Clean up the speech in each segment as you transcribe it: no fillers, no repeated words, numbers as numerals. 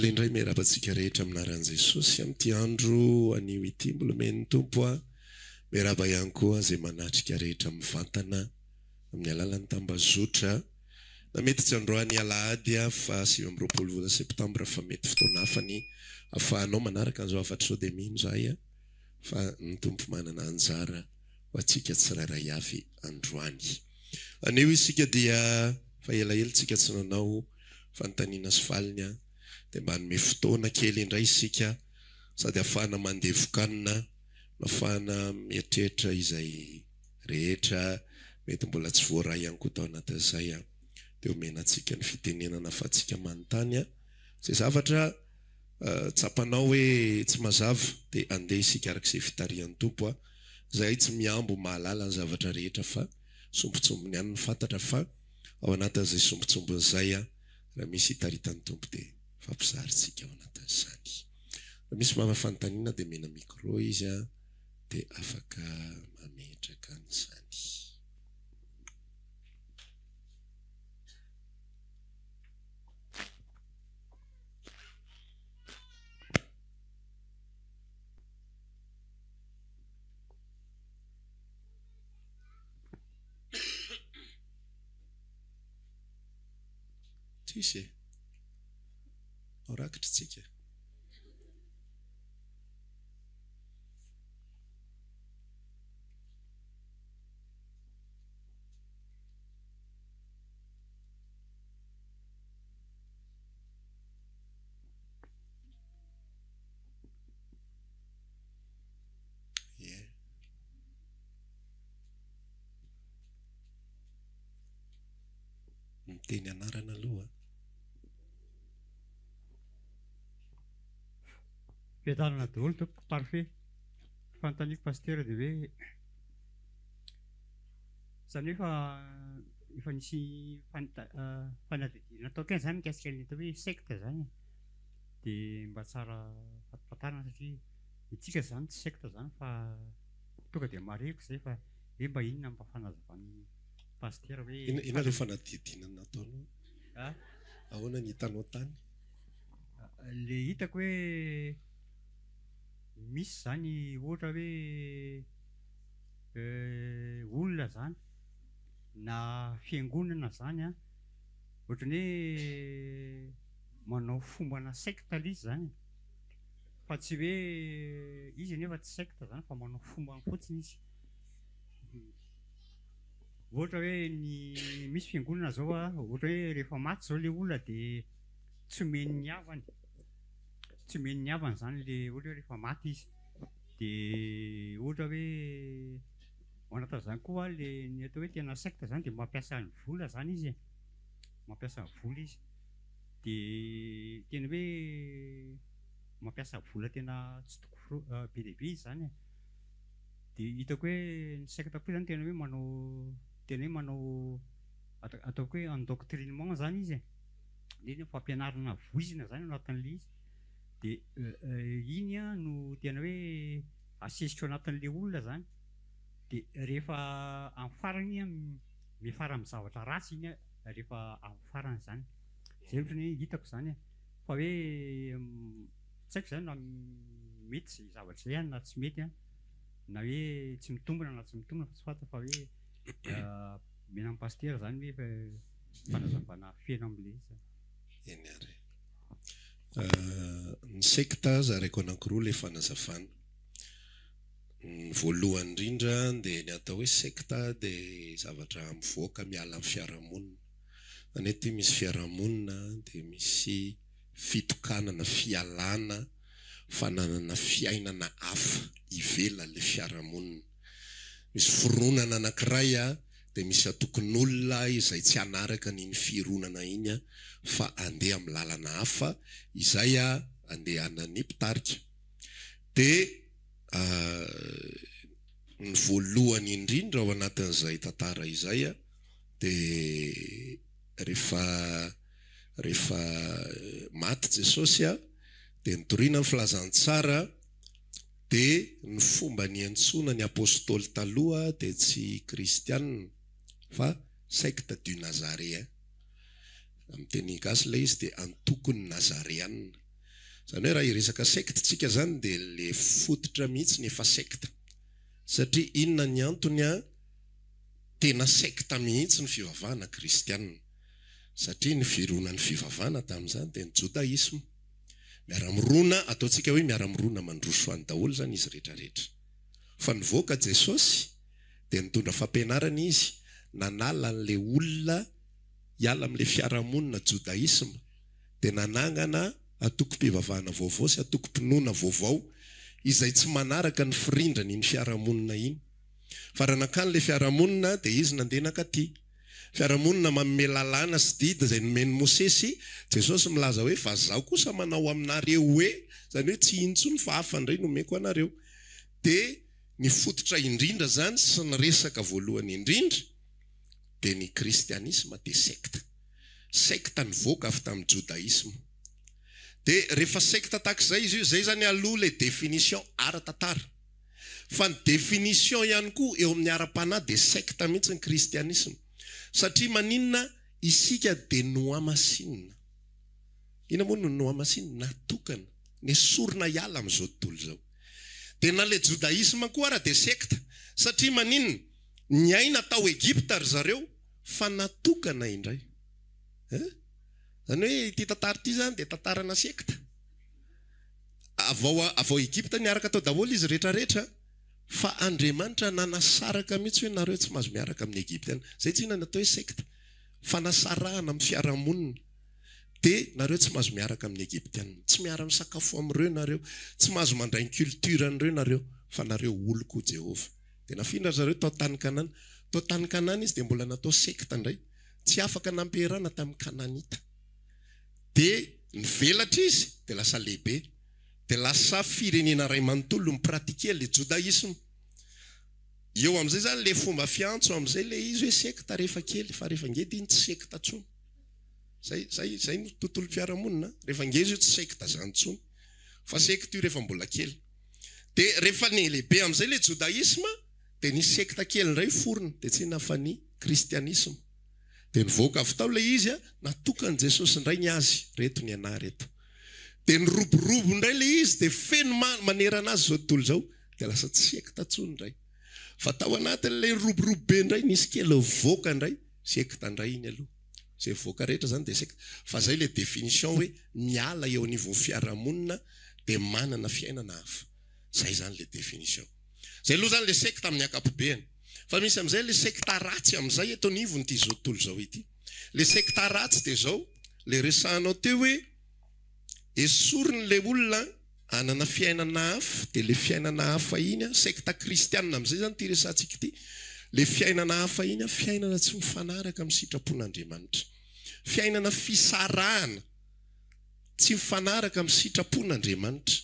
Faly indray miarahaba antsika rehetra amin'ny anaran'i Jesosy amin'ity andro anio ity mbola omen'ny Tompo ahy. Miarahaba ihany koa izay manatrika rehetra mivantana amin'ny alalan'ny tambazotra. Na mety tsy androany alahady faha 29 volana septambra fa mety fotoana hafa ny afahanao manaraka an'izao hafatra izao dia mino izahay fa ny Tompo manana anjara ho antsika tsirairay avy androany. Anio isika dia fa elaela tsika tsy nanao fanontaniana sy valiny an, dia mba hanome fotoana kely indray isika sady ahafahana mandevokanina no ahafahana mieritreritra izay rehetra mety mbola tsy voaray ihany koa tao anatin'izay an, dia omena antsika ny fitenenana ahafahantsika manontany an, izay zavatra tsapanao hoe tsy mazava dia andeha isika araka izay fitarihan'ny Tompo an, izahay tsy mihambo mahalala ny zavatra rehetra fa sombintsombiny ihany no fantatra fa ao anatin'izay sombintsombiny izay an, raha misy hitaritan'ny Tompo dia fampizarintsika ao anatin'izany. Raha misy manana fanontaniana dia omena micro izy an, dia afaka mametraka an'izany. Tsisy e! Ao rakitra tsika. Ie. Miteny anarana aloha. Fiadanana daholo tompoko, parfait. Fanontaniako Pasteur dia hoe izany hoe efa efa nisy fanadihadiana natao kay zany mikasika ny atao hoe secte zany e. Dia mba tsara fantafantarina satria itsika zany tsy secte zany fa tonga dia marihiko izay fa hoe mba inona mba fanazavan'ny Pasteur hoe Inona ilay fanadihadiana nataonao? Ahoana ny hitanao tany? Le hitako hoe misy zany ohatra hoe olona zany na fiangonana zany an, ohatran'ny hoe manao fombana secte le izy zany e, fa tsy hoe izy anefa tsy secte zany fa manao fombany fotsiny izy. Ohatra hoe ny misy fiangonana zao a, ohatra hoe rehefa maty zao le olona de tsy omen'ny havany, tsy omen'ny havany zany le ohatra hoe rehefa maty izy, de ohatra hoe ao anatin'izany koa le ny atao hoe tena secte zany de mampiasa ny vola zany izy e, mampiasa vola izy, de tena hoe mampiasa vola tena tsy toko be dia be izy zany e. Dia hitako hoe ny secte koa zany tena hoe manao tena hoe manao ataoko hoe endoctrinement zany izy e, le ny fampianarana voizina zany ao anatin'le izy, dia iny an no tena hoe asesika ao anatin'le olona zany, dia rehefa amin'ny farany iny an miafara amin'ny zavatra ratsy iny an rehefa amin'ny farany zany, zay ohatran'ny hoe hitako zany e, fa hoe tsy haiko zany na mety zay zavatra zay an na tsy mety an. na hoe tsy mitombina na tsy mitombina fa tsy fantatra fa hoe omena an'i Pasitera izany hoe fanazavana feno amin'ilay izy. Eny ary e. Ny sekta zaraiko anankiroa ilay fanazavana. Ny voalohany indrindra dia ny atao hoe sekta dia zavatra mivoaka miala amin'ny fiarahamonina. Izany hoe ity misy fiarahamonina dia misy fitokanana, fialana, fananana fiainana hafa ivelan'ilay fiarahamonina. Misy fironana anankiray dia misy antokon'olona izay tsy hanaraka an'iny fironana iny fa handeha amin'ny lalana hafa izay andehanan'ny mpitarika. Dia ny voalohany indrindra ao anatin'izay tantara izay dia rehefa rehefa maty Jesosy dia nitoriana ny filazantsara dia ny fomba niantsoana ny apostoly taloha dia tsy kristianina fa secte du nazaréen. Amin'ny teny gasy ilay izy dia antokon'ny nazareanina. Izany hoe raha hiresaka secte tsika izany dia le fototra mihitsy ny efa secte. Satria inona ny antony an, tena secte mihitsy ny fivavahana kristianina. Satria ny fironan'ny fivavahana tamin'izany dia ny jodaisme. Miara-mirona, ataontsika hoe miara-mirona mandroso any daholo izany izy rehetra rehetra. Fa nivoaka Jesosy dia nitondra fampianarana izy nanala an'ilay olona hiala amin'ilay fiarahamonina jodaisme dia nanangana antokom-pivavahana vaovao sy antokom-pinoana vaovao izay tsy manaraka ny firindran'iny fiarahamonina iny. Fa raha nankany ilay fiarahamonina dia izy nandeha nankaty. Fiarahamonina manome lalàna sy didy izay nomen'i Mosesy, Jesosy milaza hoe fa zaho kosa manao aminareo hoe, izany hoe tsy iny intsony fa hafa indray no omeko anareo. Dia ny fototra indrindra izany sy ny resaka voalohany indrindra dia ny kristianisma dia sekta. Sekta nivoaka avy tamin'ny jodaisma. Dia rehefa sekta tahaka izay izy io, izay izany aloha ilay définition ara-tantara. Fa ny définition ihany koa eo amin'ny ara-panahy dia sekta mihitsy ny kristianisma. Satria maninona isika dia nohamasinina. Inona moa no nohamasinina? Natokana, nesorina hiala amin'izao tontolo izao. Dia na ilay jodaisma koa ara dia sekta. Satria maninona? Niaina tao Egypta ry zareo fa natokana indray. Hein? Izany hoe ity tantara ity izany dia tantarana sekta. Avy ao avy ao Egypta niaraka tao daholo izy rehetra rehetra fa Andriamanitra nanasaraka mihitsy hoe nareo tsy mahazo miaraka amin'ny Egyptiana. Izay tsinona ny atao hoe sekta. Fanasarahana amin'ny fiarahamonina. Dia nareo tsy mahazo miaraka amin'ny Egyptiana. Tsy miara misakafo amin'ireo nareo. Tsy mahazo mandray ny culture an'ireo nareo fa nareo oloko hoy Jehovah. Dia nafindra ry zareo tao tany Kanana. Tao tany Kanana izy dia mbola natao sekta indray. Tsy afaka nampiherana tamin'ny Kananita. Dia nivelatra izy dia lasa lehibe. Dia lasa firenena iray manontolo mi-pratiquer le judaïsme. Eo amin'izay izany le fomba fiantso amin'izay le izy hoe sekta rehefa kely fa rehefa ngeda iny tsy sekta intsony. Zay, zay, zay no tontolom-piarahamonina. Rehefa ngeza io tsy sekta zany intsony. Fa sekta io rehefa mbola kely. Dia rehefa nihalehibe amin'izay ilay jodaisma dia nisy sekta kely indray forona dia tsy inona fa ny kristianisma. Dia nivoaka avy tao ilay izy, natokan'i Jesosy indray ny azy, reto ny anah reto. Dia niroborobo indray ilay izy dia feno manerana azy izao tontolo izao dia lasa tsy sekta intsony indray. Fa tao anatin'ilay niroborobo be indray nisy kely nivoaka indray, sekta indray iny aloha. Izay mivoaka rehetra izany dia sekta. Fa izay ilay définition hoe miala eo anivon'ny fiarahamonina dia manana fiainana hafa. Zay zany le définition. Zay aloha zany le secte amin'ny ankapobeany. Fa misy amin'izay le secte ratsy amin'izay eto anivon'ity zao tontolo izao ity. Le secte ratsy dia zao, le resahanao teo hoe esoriny le olona hanana fiainana hafa, dia le fiainana hafa iny an, secte kristianina amin'izay zany ity resahantsika ity, le fiainana hafa iny an, fiainana tsy mifanaraka amin'ny sitrapon'Andriamanitra. Fiainana fisarahana. Tsy mifanaraka amin'ny sitrapon'Andriamanitra.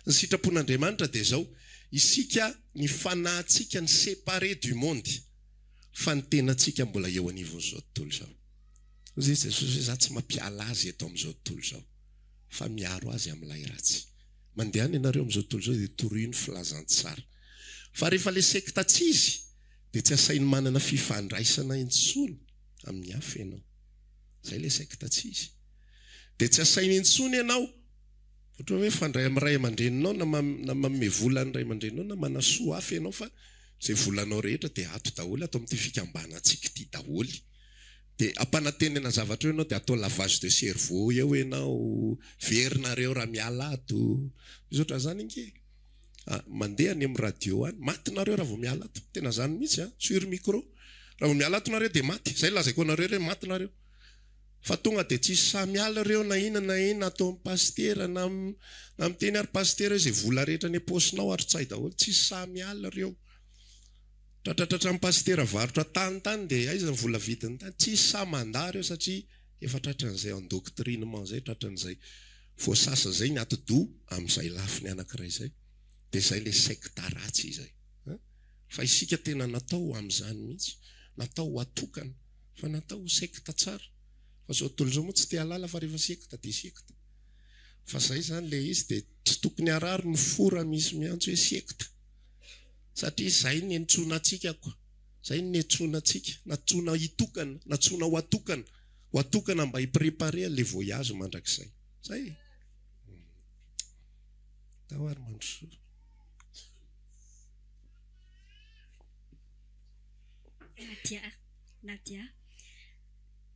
Ny sitrapon'Andriamanitra dia izao, isika, ny fanahintsika ny séparé du monde, fa ny tenantsika mbola eo anivon'izao tontolo izao. Hoy izy Jesosy hoe, Izaho tsy mampiala azy eto amin'izao tontolo izao, fa miaro azy amin'ilay ratsy. Mandehana ianareo amin'izao tontolo izao dia torio ny filazantsara. Fa rehefa ilay sekta tsy izy, dia tsy asainy manana fifandraisana intsony amin'ny hafa ianao. Izay ilay sekta tsy izy. Dia tsy asainy intsony ianao, ohatra hoe mifandray amin'ny ray aman-dreninao na na manome vola ny ray aman-dreninao na manasoa hafa ianao fa izay volanao rehetra dia ato daholo, ato amin'ity fikambanantsika ity daholo. Dia ampanantenana zavatra eo ianao dia atao lavage de cerveau eo ianao, very nareo raha miala ato. Misy ohatran'izany ange e. Mandeha any amin'ny radio any, maty nareo raha vao miala ato. Tena izany mihitsy an, sur micro. Raha vao miala ato nareo dia maty. Izay lazaiko anareo hoe maty nareo. Fa tonga dia tsisy sahy miala ireo na inona na inona ataon'ny pasitera na na miteny ary pasitera hoe izay vola rehetra any am-paosinao arotsay daholo. Tsisy sahy miala ireo. Tratratratran'ny pasitera varotra tany tany dia aiza ny vola vidin'ny tany. Tsisy sahy mandà ireo satria efa tratran'izay endoctrinement izay, tratran'izay voasasa izay ny atidoha amin'izay lafiny anankiray izay. Dia izay ilay sekta ratsy izay. Fa isika tena natao ho amin'izany mihitsy. Natao ho atokana. Fa natao ho sekta tsara. Fa zao tontolo zao moa tsy te halala fa rehefa sekta dia sekta. Fa zay zany le izy dia tsy tokony harary ny fo raha misy miantso hoe sekta. Satria zay ny niantsoana antsika ko. Zay ny niantsoana antsika. Nantsoina hitokana, nantsoina ho atokana. Ho atokana mba hi-preparer an'le voyage mandrakizay. Zay e. Tao ary mandrosoa. Nadia, Nadia.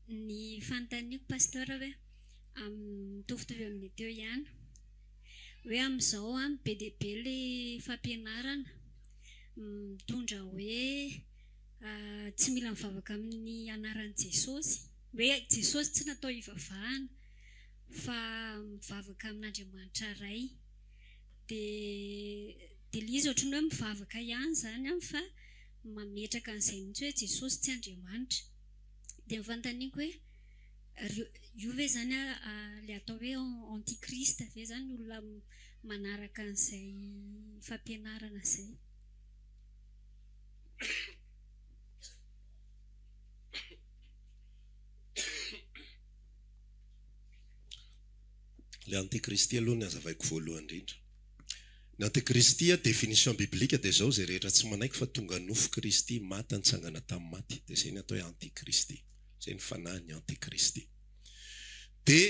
Ny fanontaniako Pasteur hoe mitovitovy amin'ny teo ihany. Hoe amin'izao an, be dia be le fampianarana mitondra hoe tsy mila mivavaka amin'ny anaran'i Jesosy. Hoe Jesosy tsy natao hivavahana fa mivavaka amin'Andriamanitra Ray. Dia dia ilay izy ohatran'ny hoe mivavaka ihany izany an fa mametraka an'izay mihitsy hoe Jesosy tsy Andriamanitra. Dia ny fanontaniako hoe io ve izany ilay atao hoe antichrist ve izany ny olona manaraka an'izay fampianarana izay? Ilay antikristy aloha ny hazavaiko voalohany indrindra. Ny antikristy définition biblique dia izao, izay rehetra tsy manaiky fa tonga nofo Kristy, maty nitsangana tamin'ny maty, dia izay ny atao hoe antikristy. Izay ny fanahin'ny antikristy. Dia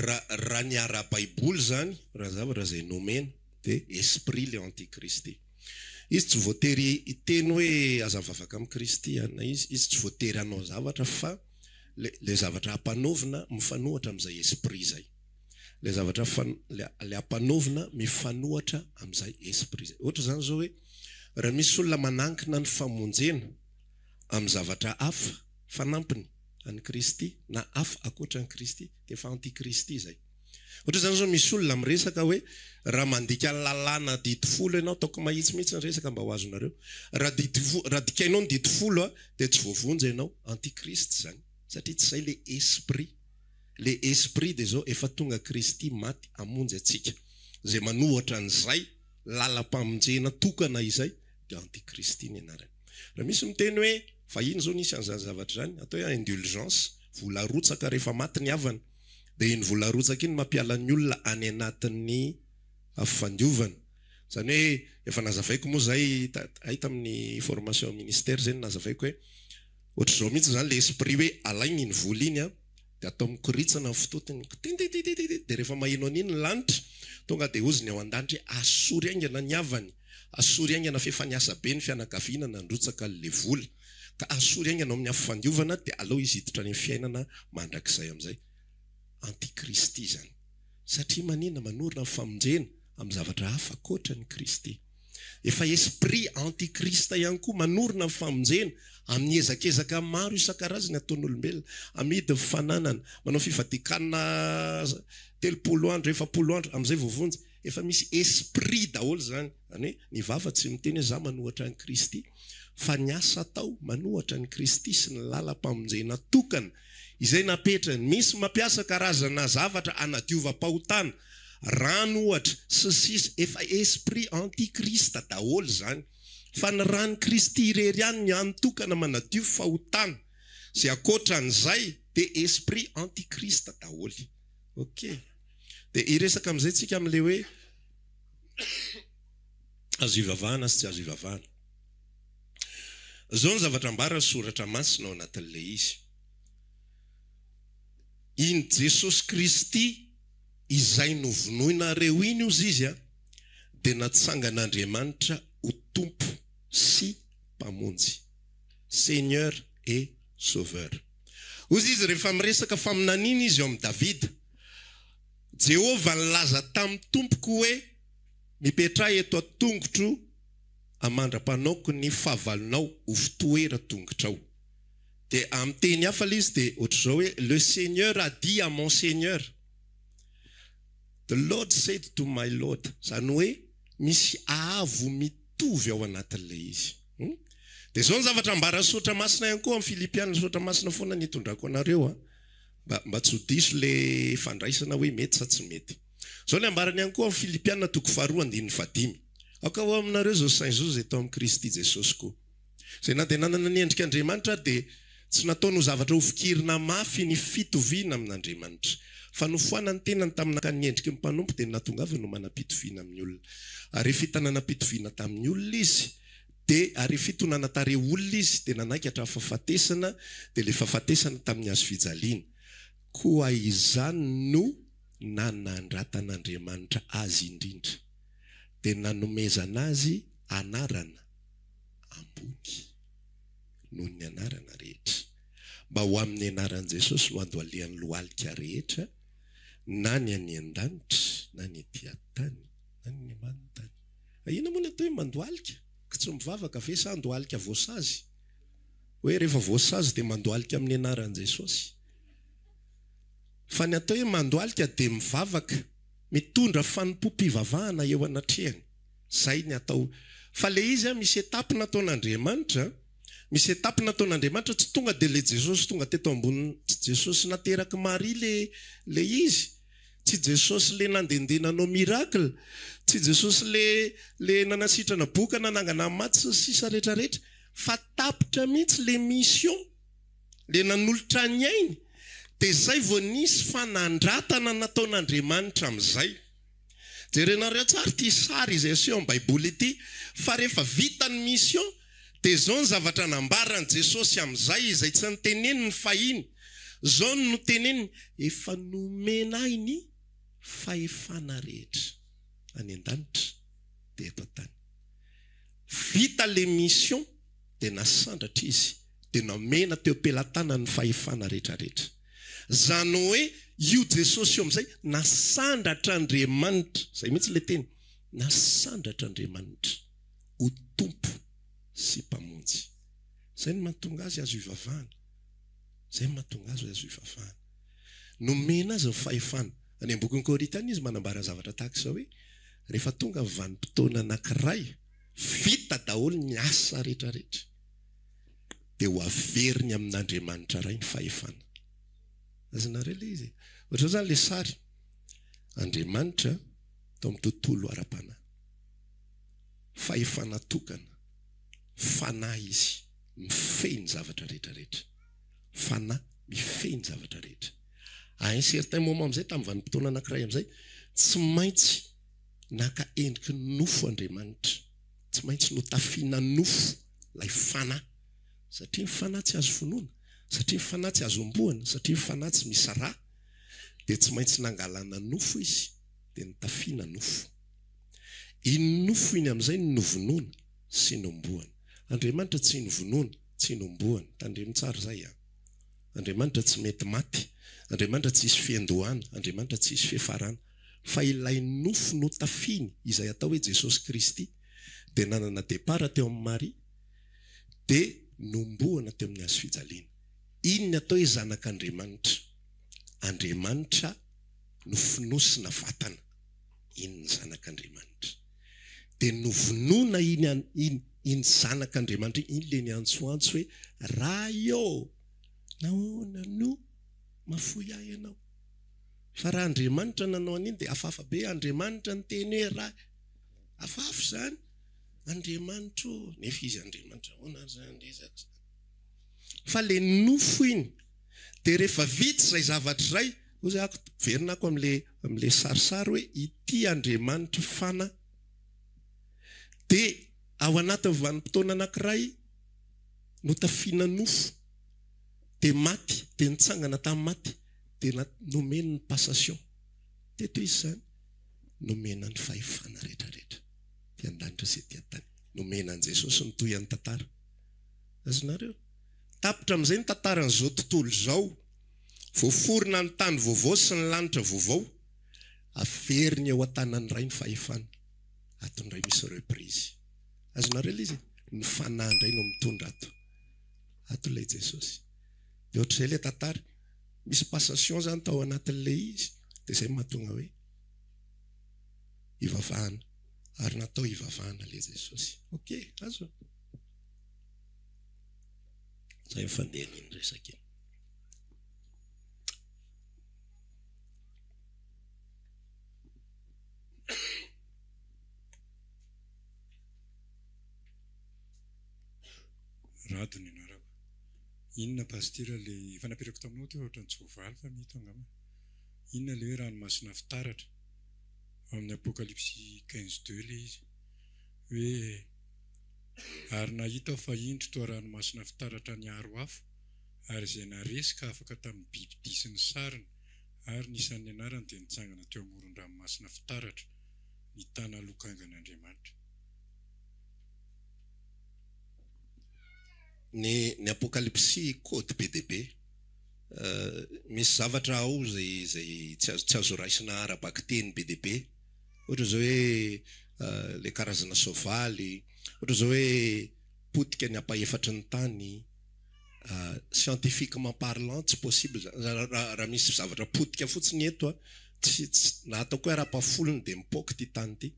raha raha ny ara-baiboly izany, raha zavatra izay nomena, dia esprit ilay antikristy. Izy tsy voatery hiteny hoe aza mivavaka amin'i Kristy na izy, izy tsy voatery hanao zavatra fa ilay zavatra ampanaovina mifanohatra amin'izay esprit izay. Ilay zavatra ilay ampanaovina mifanohatra amin'izay esprit izay. Ohatra izany izao hoe raha misy olona manankina ny famonjena amin'ny zavatra hafa fanampiny an'i Kristy na hafa ankoatra an'i Kristy dia efa antikristy izay. Ohatra izany izao misy olona miresaka hoe raha mandika lalàna didy folo ianao, ataoko mahitsy mihitsy ny resaka mba ho azonareo, raha didy raha dikainao ny didy folo dia tsy voavonjy ianao, antichrist izany satria tsy izay le esprit, le esprit dia izao efa tonga Kristy maty hamonjy antsika, izay manohatra an'izay lalam-pamonjena tokana izay dia antikristy ny anarany. Raha misy miteny hoe fahiny izao nisy an'izany zavatra izany, atao hoe indulgence, vola arotsaka rehefa maty ny havana, dia iny vola arotsaka iny mampiala ny olona any anatin'ny afo fandiovana. Izany hoe efa nazavaiko moa izay hay tamin'ny formation ministère izay no nazavaiko hoe ohatr'izao mihitsy izany ilay esprit hoe alaina iny vola iny an, dia atao mikoritsana ny fototiny, tititititi, dia rehefa maheno an'iny ny lanitra, tonga dia hozy ny ao an-danitra hoe asory haingana ny havany, asory haingana f'efa niasa be ny fianakaviana nandrotsaka an'ilay vola, ka asory haingana ao amin'ny afo fandiovana dia aleo izy hiditra any amin'ny fiainana mandrakizay amin'izay. Antikristy izany. Satria manina? Manorina ny famonjena amin'ny zavatra hafa ankoatra an'i Kristy. Efa esprit antichrist ihany koa manorina ny famonjena amin'ny ezakezaka maro isan-karazany ataon'olombelona, amidy ny fananana, manao fifadian-kanina 30 andro, 40 andro, amin'izay voavonjy. Efa misy esprit daholo izany. Izany hoe ny vava tsy miteny hoe za manohatra an'i Kristy, fa ny asa atao manohatra an'i Kristy sy ny lalam-pamonjena tokana izay napetrany. Misy mampiasa karazana zavatra hanadiovam-pahotana, rano ohatra, sy ny sisa Efa esprit anti-christ daholo izany. Fa ny ran'i Kristy irery ihany ny hany tokana manadio fahotana. Izay ankoatra an'izay dia esprit anti-christ daholo. Ok. Dia hiresaka amin'izay tsika amin'ilay hoe azo ivavahana sy tsy azo ivavahana. Izao ny zavatra ambara ny soratra masina ao anatin'ilay izy. Iny Jesosy Kristy izay novonoinareo iny ozy izy a, dia natsangan'Andriamanitra ho Tompo sy Mpamonjy. Seigneur et Sauveur. Ozy izy rehefa miresaka faminaniana izy eo amin'i Davida. Jehovah nilaza tamin'ny Tompoko hoe, Mipetraha eto an-tongotro amandra-panaoko ny fahavalonao ho fitoeran-tongotrao. Dia amin'ny teny hafa ilay izy dia ohatr'izao hoe, Le Seigneur a dit à mon Seigneur. The Lord said to my Lord. Izany hoe misy avo mitovy ao anatin'ilay izy. Dia izao ny zavatra ambaran'ny Soratra Masina ihany koa amin'ny Filipiana, Soratra Masina foana ny itondrako anareo an. Mba mba tsy ho diso ilay fandraisana hoe mety sa tsy mety. Izao ny ambarany ihany koa amin'ny Filipiana toko faharoa andininy fahadimy. Aoka ho ao aminareo izao saina izao izay tao amin'i Kristy Jesosy koa. Izay na dia nanana ny endrik'Andriamanitra ary dia tsy nataony ho zavatra hofikirina mafy ny fitoviana amin'Andriamanitra. Fa nofoanany ny tenany tamin'ny nakany ny endriky ny mpanompo dia ny nahatongavany ho manam-pitoviana amin'ny olona. Ary rehefa hita nanam-pitoviana tamin'ny olona izy dia ary rehefa hita ho nanan-tarehy olona izy dia nanaiky hatramin'ny fahafatesana dia ilay fahafatesana tamin'ny hazo fijaliana. Koa izany no. Nanandratan'Andriamanitra azy indrindra, dia nanomezana azy anarana ambony noho ny anarana rehetra, mba ho amin'ny anaran'i Jesosy no handohalehan'ny lohalika rehetra, na ny any an-danitra, na ny ety an-tany, na ny ambany tany. Inona moa ny atao hoe mandohalika? Ka tsy mivavaka ve sa handohalika voasazy? Hoe rehefa voasazy dia mandohalika amin'ny anaran'i Jesosy. Fa ny atao hoe mandohalika dia mivavaka, mitondra fanompoam-pivavahana eo anatrehany. Zay ny atao. Fa le izy an, misy étape nataon'Andriamanitra, misy étape nataon'Andriamanitra, tsy tonga dia le Jesosy tonga teto ambony, tsy Jesosy naterak'i Maria le le izy, tsy Jesosy le nandehandeha nanao miracle, tsy Jesosy le le nanasitrana boka, nanangana ny maty sy ny sisa rehetra rehetra, fa tapitra mihitsy le mission. le nanolotra ny ainy, dia zay vao nisy fanandratana nataon'Andriamanitra amin'izay. Jerenareo tsara ity sary izay aseho amin'ny baiboly ity, fa rehefa vita ny mission dia zao ny zavatra nambaran'i Jesosy amin'izay izay tsy noteneniny fahiny, zao no noteneniny, efa nomena ahy ny fahefana rehetra any an-danitra dia eto an-tany. Vita le mission dia nasandratra izy dia nomena teo am-pelatanany ny fahefana rehetrarehetra. Izany hoe io Jesosy io amin'izay nasandratra Andriamanitra, izay mihitsy ilay teny, nasandratra Andriamanitra ho Tompo sy Mpamonjy. Izay no mahatonga Azy azo ivavahana. Izay no mahatonga Azy azo ivavahana. Nomena Azy ny fahefana. Any am-bokin'ny Korintiana izy manambara zavatra tahaka izao hoe, rehefa tonga ny vanim-potoana anankiray, vita daholo ny asa rehetrarehetra, dia ho averiny amin'Andriamanitra Ray ny fahefana. Azonareo ilay izy e? Ohatr'izao izany ilay sary. Andriamanitra tao amin'ny tontolo ara-panahy. Fahefana tokana. Fanahy Izy, mifehy ny zavatra rehetrarehetra. Fanahy mifehy ny zavatra rehetra. À un certain moment amin'izay, tamin'ny vanim-potoana anankiray amin'izay, tsy maintsy naka endriky ny nofo Andriamanitra. Tsy maintsy notafiana nofo ilay fanahy. Satria ny fanahy tsy azo vonoina, satria ny fanahy tsy azo hombohana, satria ny fanahy tsy misy ra, dia tsy maintsy nangalana nofo izy, dia notafiana nofo. Iny nofo iny amin'izay no novonoina sy nombohana. Andriamanitra tsy novonoina, tsy nombohana. Tandremo tsara izay an! Andriamanitra tsy mety maty, Andriamanitra tsisy fiandohana, Andriamanitra tsisy fiafarana. Fa ilay nofo notafiany izay atao hoe Jesosy Kristy dia nanana départ teo amin'i Maria dia nombohana teo amin'ny hazo fijaliana. Iny ny atao hoe zanak'Andriamanitra. Andriamanitra nofonosina vatana. Iny ny zanak'Andriamanitra. Dia novonoina iny iny iny zanak'Andriamanitra iny, iny ilay niantsoantso hoe Ray ô, nahoana no mafoy ahy ianao? Fa raha Andriamanitra nanao an'iny dia hafahafa be, Andriamanitra niteny hoe Ray, hafahafa izany, Andriamanitra ô, nefa izy Andriamanitra, ahoana ary izany resaka izany? Fa le nofo iny, dia rehefa vita izay zavatra izay, hoy za, miverina ako amle amle sarisary hoe ity Andriamanitra fanahy, dia ao anatin'ny vanim-potoana anankiray notafiana nofo, dia maty, dia nitsangana tamin'ny maty, dia nomeny ny passation. Teto izy izany, nomena ny fahefana rehetra rehetra, aty an-danitra sy aty an-tany. Nomena an'i Jesosy ny tohin'ny tantara. Azonareo? Tapitra amin'izay ny tantaran'izao tontolo izao. Voaforona ny tany vaovao sy ny lanitra vaovao. Averiny eo an-tanan'ny Ray ny fahefana. Ato indray misy reprise. Azonareo ilay izy? Ny fanahy indray no mitondra ato. Ato ilay Jesosy. Dia ohatr'izay ilay tantara. Misy passation izany tao anatin'ilay izy. Dia izay no mahatonga hoe hivavahana. Ary natao hivavahana ilay Jesosy. Ok, azo. Izay ny fandehan'iny resaka iny. Rado ny anarako. Inona Pasitera le efa napetrako taminao teo ohatran'ny tsy voavaly fa mety angamba. Inona le hoe ranomasina fitaratra? Ao amin'ny Apokalypsy 15 deux le izy. Hoe ary nahita aho fa indro toa ranomasina fitaratra niharo afo ary izay naresy ka afaka tamin'ny bibidia sy ny sariny. Ary ny isan'ny anarany dia nitsangana teo amoron-dranomasina fitaratra, nitana lokangan'Andriamanitra. Ny ny apokalypsy code be dia be. Misy zavatra ao izay izay tsy azo tsy azo raisina ara-bakiteny be dia be. Ohatra izao hoe ilay karazana soavaly, ohatra izao hoe potika ny ampahefatry ny tany. Scientifiquement parlant tsy possible zany, raha misy zavatra potika fotsiny eto an, tsy tsy na ataoko hoe ara-pahafolony dia mipoaka ity tany ity.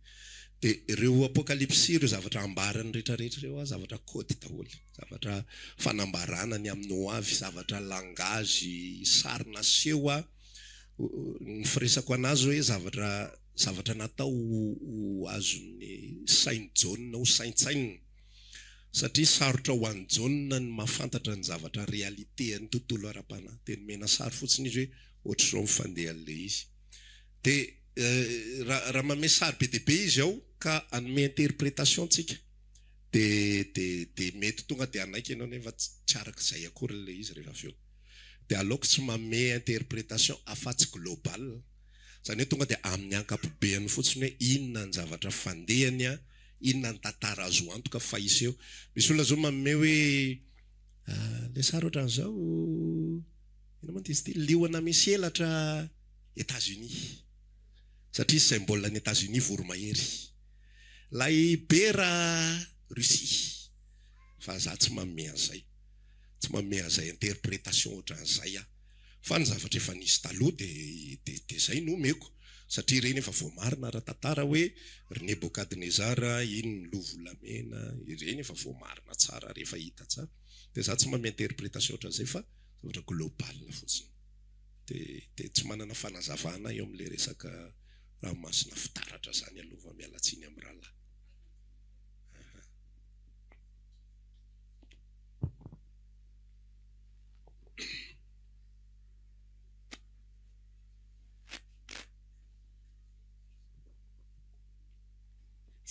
Dia ireo apokalypsy ireo zavatra ambarany rehetra rehetra ireo an, zavatra code daholo, zavatra fanambarana ny amin'ny ho avy, zavatra langage sary naseho an, ny firesako anazy hoe zavatra zavatra natao ho azon'ny sain'i Jaona ho saintsainina. Satria sarotra ho an'i Jaona ny mahafantatra ny zavatra réalité an'ny tontolo ara-panahy. Dia nomena sary fotsiny izy hoe ohatr'izao ny fandehan'ilay izy. Dia raha raha manome sary be dia be izy ao ka hanome interprétation tsika dia dia dia mety tonga dia hanaiky ianao nefa tsy araka izay akory ilay izy rehefa avy eo. Dia aleoko tsy manome interprétation afa-tsy global. Izany hoe tonga dia amin'ny ankapobeany fotsiny hoe inona ny zavatra fandehany an, Inona ny tantara azo antoka fa hiseho? Misy olona zao manome hoe le sary ohatran'izao, inona moa izy ity, liona misy elatra Etats Unis, satria symbole an'i Etats Unis voromahery. Lay bera Russie, fa za tsy manome an'izay, tsy manome an'izay interpretation ohatran'izay aho. Fa ny zavatra efa nisy taloha dia dia izay no omeko satria ireny efa voamarina ara-tantara hoe ry Nebokadnezara iny ny loha volamena, ireny efa voamarina tsara ary efa hita tsara. Dia za tsy manome interpretation ohatran'izay fa zavatra global fotsiny. Dia dia tsy manana fanazavana eo amin'ilay resaka ranomasina fitaratra izany aloha fa miala tsiny amin'ny rahalahy. Aha.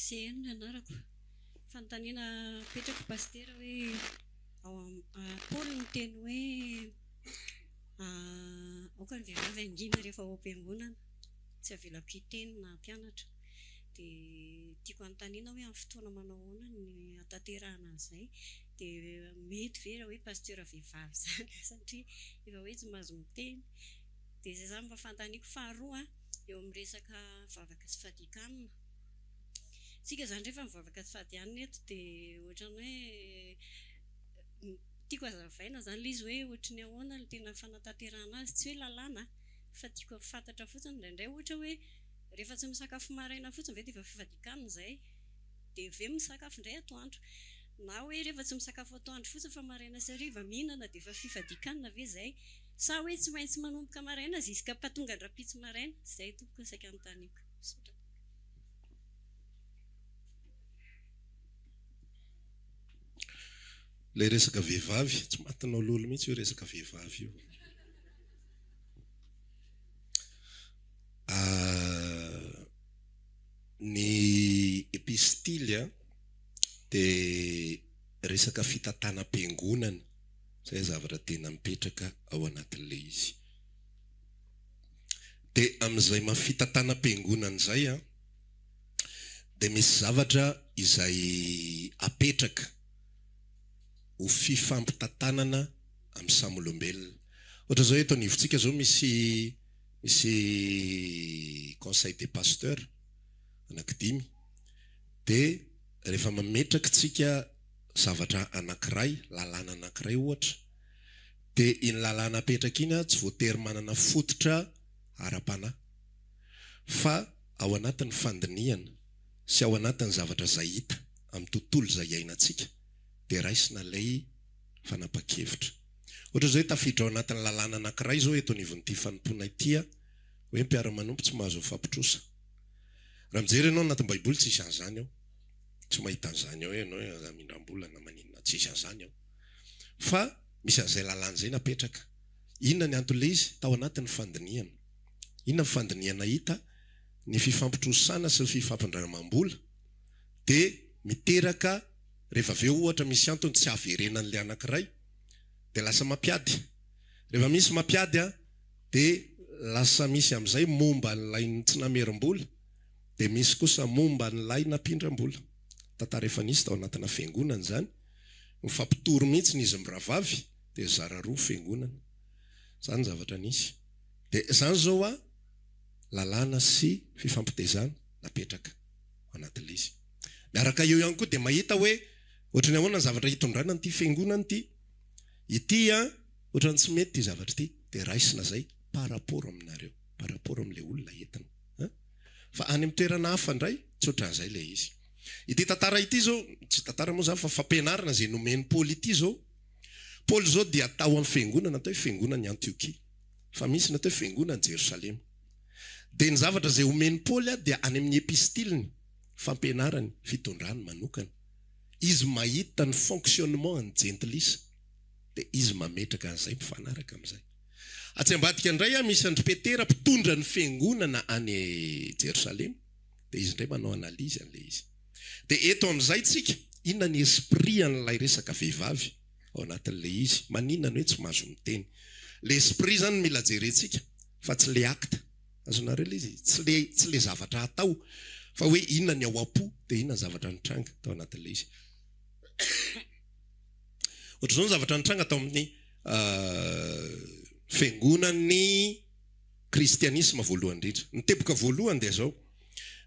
Seheno ny anarako. Fanontaniana apetrako Pasitera hoe ao am Paoly niteny hoe aoka ny vehivavy hangina rehefa ao am-piangonana, tsy avelako hiteny na hampianatra. Dia tiako hanontaniana hoe amin'ny fotoana manao ahoana ny hahatanterahana an'izay? Dia mety ve raha hoe pasteur vehivavy izany satria efa hoe tsy mahazo miteny. Dia izay izany mba fanontaniako. Faharoa, eo amin'ny resaka vavaka sy fadian-kanina. Isika izany rehefa mivavaka sy fady hanina eto dia ohatran'ny hoe tiako hazavaina izany ilay izy hoe ohatry ny ahoana ny tena fanatanterahana azy. Tsy hoe lalàna fa tiako ho fantatra fotsiny indraindray ohatra hoe rehefa tsy misakafo maraina fotsiny ve dia efa fifadian-kanina izay? Dia ve misakafo indray atoandro? Na hoe rehefa tsy misakafo atoandro fotsiny fa maraina sy hariva mihinana dia efa fifadian-kanina ve izay? Sa hoe tsy maintsy manomboka maraina ziska patonga an-drampitso maraina? Izay tompoko no saika anontaniako. Misaotra. Ilay resaka vehivavy, tsy matinao lolo mihitsy io resaka vehivavy io. Ny epistily dia resaka fitantanam-piangonana, izay zavatra tena mipetraka ao anatin'ilay izy. Dia amin'izay maha fitantanam-piangonana izay dia misy zavatra izay apetraka ho fifampitantanana amin'ny samy olombelona. Ohatra izao eto anivontsika izao misy misy conseil des pasteurs anankidimy dia rehefa mametraka tsika zavatra anankiray, lalàna anankiray ohatra, dia iny lalàna apetraka iny tsy voatery manana fototra ara-panahy fa ao anatin'ny fandinihana sy ao anatin'ny zavatra izay hita amin'ny tontolo izay iainantsika dia raisina ilay fanapan-kevitra. Ohatra izao hoe tafiditra ao anatin'ny lalàna anankiray izao eto anivon'ity fanompoana ity aho, hoe mpiara-manompo tsy mahazo mifampitrosa. Raha mijery ianao anatin'ny Baiboly tsisy an'izany ao. Tsy mahita an'izany ao ianao hoe aza mindram-bola na maninona, tsisy an'izany ao. Fa misy an'izay lalàna izay napetraka. Inona ny anton'ilay izy? Tao anatin'ny fandinihana. Inona ny fandinihana hita? Ny fifampitrosana sy ny fifampindramam-bola dia miteraka Rehefa avy eo ohatra misy antony tsy haverenan'ilay anankiray dia lasa mampiady. Rehefa misy mampiady dia lasa misy amin'izay momba an'ilay tsy namerim-bola, dia misy kosa momba an'ilay nampindram-bola. Tantara efa nisy tao anatina fiangonana izany. Mifampitory mihitsy izy mirahavavy dia zara roa fiangonana. Izany ny zavatra nisy. Dia izany izao a, lalàna sy fifampitezana napetraka ao anatin'ilay izy. Miaraka eo ihany koa dia mahita hoe ohatran'ny ahoana ny zavatra hitondrana an'ity fiangonana ity. Ity a, ohatran'ny tsy mety ity zavatra ity, dia raisina izay par rapport aminareo, par rapport amin'ilay olona entina. An! Fa any amin'ny toerana hafa indray, tsy ohatran'izay ilay izy. Ity tantara ity izao, tsy tantara moa izany fa fampianarana izay nomen'i Paoly ity izao. Paoly izao dia tao amin'ny fiangonana atao hoe fiangonan'i Antiokia. Fa misy ny atao hoe fiangonan'i Jerosalema. Dia ny zavatra izay omen'i Paoly dia any amin'ny epistiliny, fampianarany, fitondrany manokana. Izy mahita ny fonctionnement an'ny jentilisa. Dia izy mametraka an'izay mifanaraka amin'izay. Atsy ambadika indray misy an-dry Petera mpitondra ny fiangonana any Jerosalema. Dia izy indray manao analyse an'ilay izy. Dia eto amin'izay tsika, inona ny esprit an'ilay resaka vehivavy ao anatin'ilay izy? Maninona no hoe tsy mahazo miteny? Ilay esprit izany no mila jerentsika fa tsy ilay acte. Azonareo ilay izy? Tsy ilay tsy ilay zavatra atao fa hoe inona ny ao am-po dia inona ny zavatra nitranga tao anatin'ilay izy. Ohatr'izao ny zavatra nitranga tao amin'ny fiangonan'ny kristianisma voalohany indrindra. Ny teboka voalohany dia izao,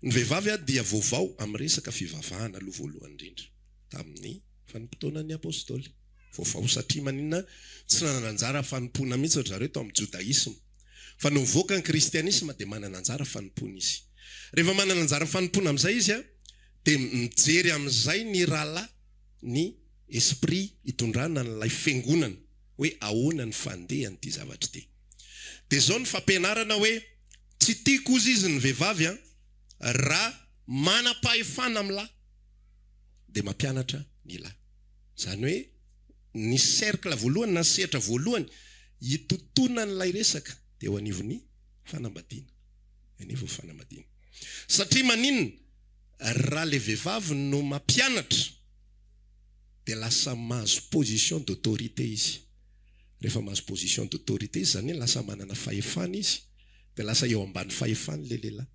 ny vehivavy dia vaovao amin'ny resaka fivavahana aloha voalohany indrindra tamin'ny vanim-potoanan'ny apostoly. Vaovao satria maninona? Tsy nanana anjara fanompoana mihitsy ry zareo tao amin'ny jodaisma. Fa nony nivoaka ny kristianisma dia manana anjara fanompoana izy. Rehefa manana anjara fanompoana amin'izay izy dia mijery amin'izay ny rahalahy ny esprit hitondrana an'ilay fiangonana hoe ahoana ny fandehan'ity zavatra ity. Dia izao ny fampianarana hoe tsy tiako ozy izy ny vehivavy an, raha manam-pahefana amin'ny lahy dia mampianatra ny lahy. Izany hoe ny cercle voalohany na ny sehatra voalohany hitotonan'ilay resaka dia eo anivon'ny fanambadiana. Eo anivon'ny fanambadiana. Satria maninona? Raha ilay vehivavy no mampianatra dia lasa mahazo position d'autorité izy. Rehefa mahazo position d'autorité izy, izany hoe lasa manana fahefana izy, dia lasa eo ambany fahefany ilay lehilahy.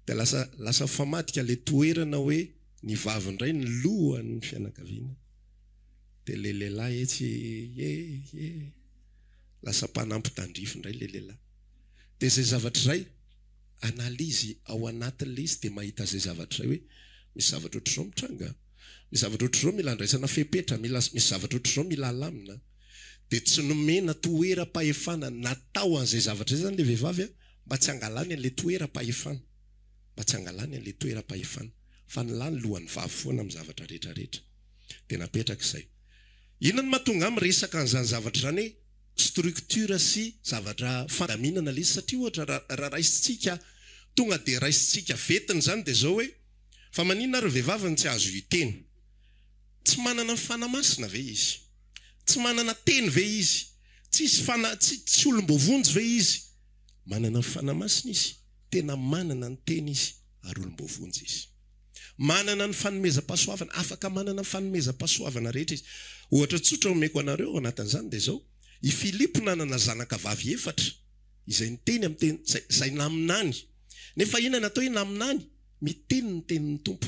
Dia lasa lasa mifamadika ilay toerana hoe ny vavy indray ny lohan'ny fianakaviana, dia ilay lehilahy etsy ye ye, lasa mpanampy tandrify indray ilay lehilahy. Dia izay zavatra izay, analyse ao anatin'ilay izy dia mahita izay zavatra izay hoe misy zavatra ohatr'izao mitranga, misy zavatra ohatr'izao mila andraisana fepetra, mila misy zavatra ohatr'izao mila alamina. Dia tsy nomena toeram-pahefana natao an'izay zavatra izay izany ilay vehivavy mba tsy hangalany an'ilay toeram-pahefana, mba tsy hangalany an'ilay toeram-pahefana fa ny lahy ny lohan'ny vavy foana amin'ny zavatra rehetra rehetra. Dia napetraka izay. Inona no mahatonga ahy miresaka an'izany zavatra izany hoe structure sy zavatra fandaminana ilay izy satria ohatra raha raisintsika tonga dia raisintsika vetiny izany dia izao hoe fa maninona ary ny vehivavy no tsy azo hiteny? Tsy manana ny Fanahy Masina ve izy? Tsy manana teny ve izy? Tsisy fana tsy tsy olom-boavonjy ve izy? Manana ny Fanahy Masina izy, tena manana ny teny izy ary olom-boavonjy izy. Manana ny fanomezam-pahasoavana, afaka manana ny fanomezam-pahasoavana rehetra izy. Ohatra tsotra omeko anareo ao anatin'izany dia izao, i Filipo nanana zanaka vavy efatra izay niteny amin'ny teny, izay, izay naminany. Nefa inona no atao hoe naminany? Miteny ny tenin'ny Tompo.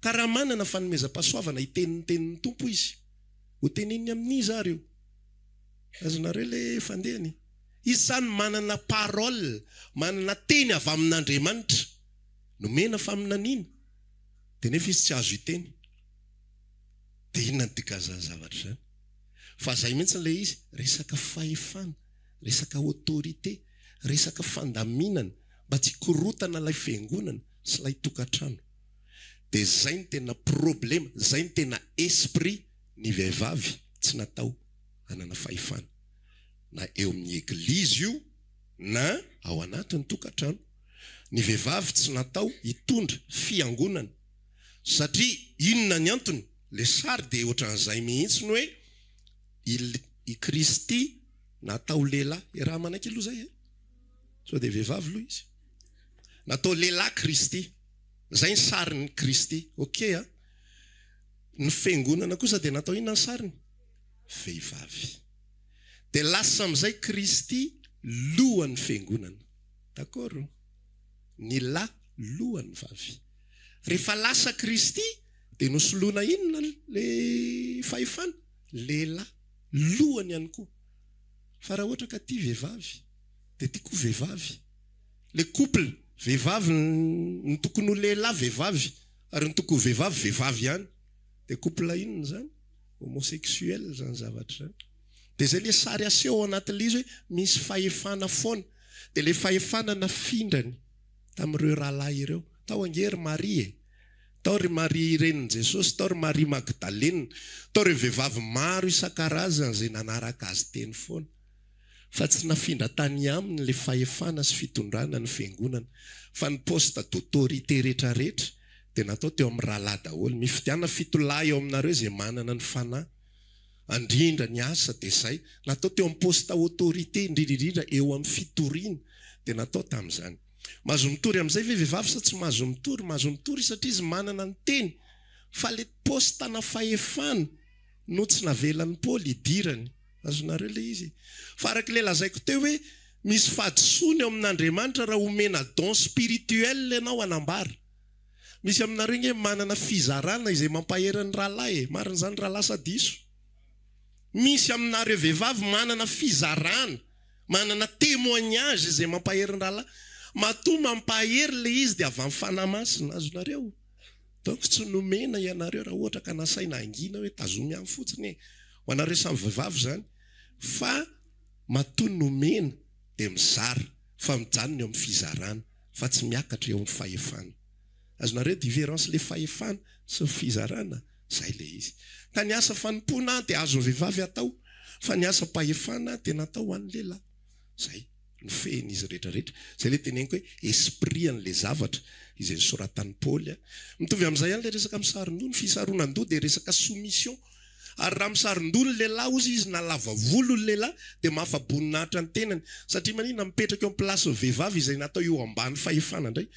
Ka raha manana fanomezam-pahasoavana hiteny ny tenin'ny Tompo izy, ho teneniny amin'iza ary io? Azonareo ilay fandehany? Izy izany manana parole, manana teny avy amin'Andriamanitra. Nomena faminaniana, dia nefa izy tsy azo hiteny. Dia inona no dikan'izany zavatra izany? Fa izay mihitsy ilay izy, resaka fahefana, resaka autorité, resaka fandaminana mba tsy hikorotana ilay fiangonana sy ilay tokantrano. Dia izay no tena problema, izay no tena esprit ny vehivavy tsy natao hanana fahefana. Na eo amin'ny eglizy io na ao anatin'ny tokantrano. Ny vehivavy tsy natao hitondra fiangonana satria inona ny antony? Le sary dia ohatran'izay mihitsy ny hoe i Kristy natao lehilahy, iaraha manaiky aloha zay e! Sao dia vehivavy aloha izy. Natao lehilahy Kristy, zay ny sarin'i Kristy, ok a! Ny fiangonana kosa dia natao inona ny sariny? Vehivavy. Dia lasa amin'izay Kristy. lohan'ny fiangonana. D'accord? Ny lahy lohan'ny vavy. Rehefa lasa Kristy dia nosoloina inona le fahefana? Lehilahy lohany ihany koa. Fa raha ohatra ka tia vehivavy dia tia koa vehivavy. Le couple, vehivavy ny tokony ho lehilahy vehivavy ary ny tokony ho vehivavy vehivavy ihany. Dia couple inona izany? Homosexuel izany zavatra izany. Dia izay le sary aseho ao anatin'ilay izy hoe misy fahefana foana. Dia ilay fahefana nafindrany tamin'ireo rahalahy ireo. Tao ange ry Maria e! Tao ry Maria renin'i Jesosy, tao ry Maria Magdalena, tao ireo vehivavy maro isan-karazany izay nanaraka azy teny foana. Fa tsy nafindra tany aminy ilay fahefana sy fitondrana ny fiangonana, fa ny poste d'autorité retraretra dia natao teo amin'ny rahalahy daholo. Mifidiana fitolahy eo aminareo izay manana ny fanahy. Andrindra ny asa dia izay. Natao teo amin'ny poste autorité, indrindra indrindra eo amin'ny fitoriana dia natao tamin'izany. Mahazo mitory amin'izay ve vehivavy sa tsy mahazo mitory? Mahazo mitory satria izy manana ny teny. Fa le poste ana fahefana no tsy navelan'i Paoly hidirany. Azonareo ilay izy? Fa araka ilay lazaiko teo hoe misy fahadisoana eo amin'Andriamanitra raha omena don spirituel ianao hanambara. Misy aminareo nge manana fizarana izay mampahery ny rahalahy e! Marina izany rahalahy sa diso? Misy aminareo vehivavy manana fizarana, manana témoignage izay mampahery ny rahalahy. Matoa mampahery ilay izy dia avy amin'ny Fanahy Masina. Azonareo? Donc tsy nomena ianareo raha ohatra ka nasaina hangina hoe tazomy any fotsiny e! Ho anareo samy vehivavy izany. Fa matoa nomena dia mizara fa mijanona eo amin'ny fizarana fa tsy miakatra eo amin'ny fahefana. Azonareo différence le fahefana sy ny fizarana? Zay le izy. Ka ny asa fanompoana dia azon'ny vehivavy atao fa ny asam-pahefana dia natao ho an'ny lehilahy. Zay. Ny fehin'izy rehetra rehetra. Zay le teneniko hoe esprit an'le zavatra izay nosoratan'i Paoly. Mitovy amin'izay ihany le resaka misaron-doha. Ny fisaronan-doha dia resaka soumission. Ary raha misaron-doha ny lehilahy hozy izy na lava volo ny lehilahy dia mahafa-boninahitra ny tenany. Satria maninona? Mipetraka eo amin'ny place-n'ny vehivavy izay natao eo ambany fahefana indray.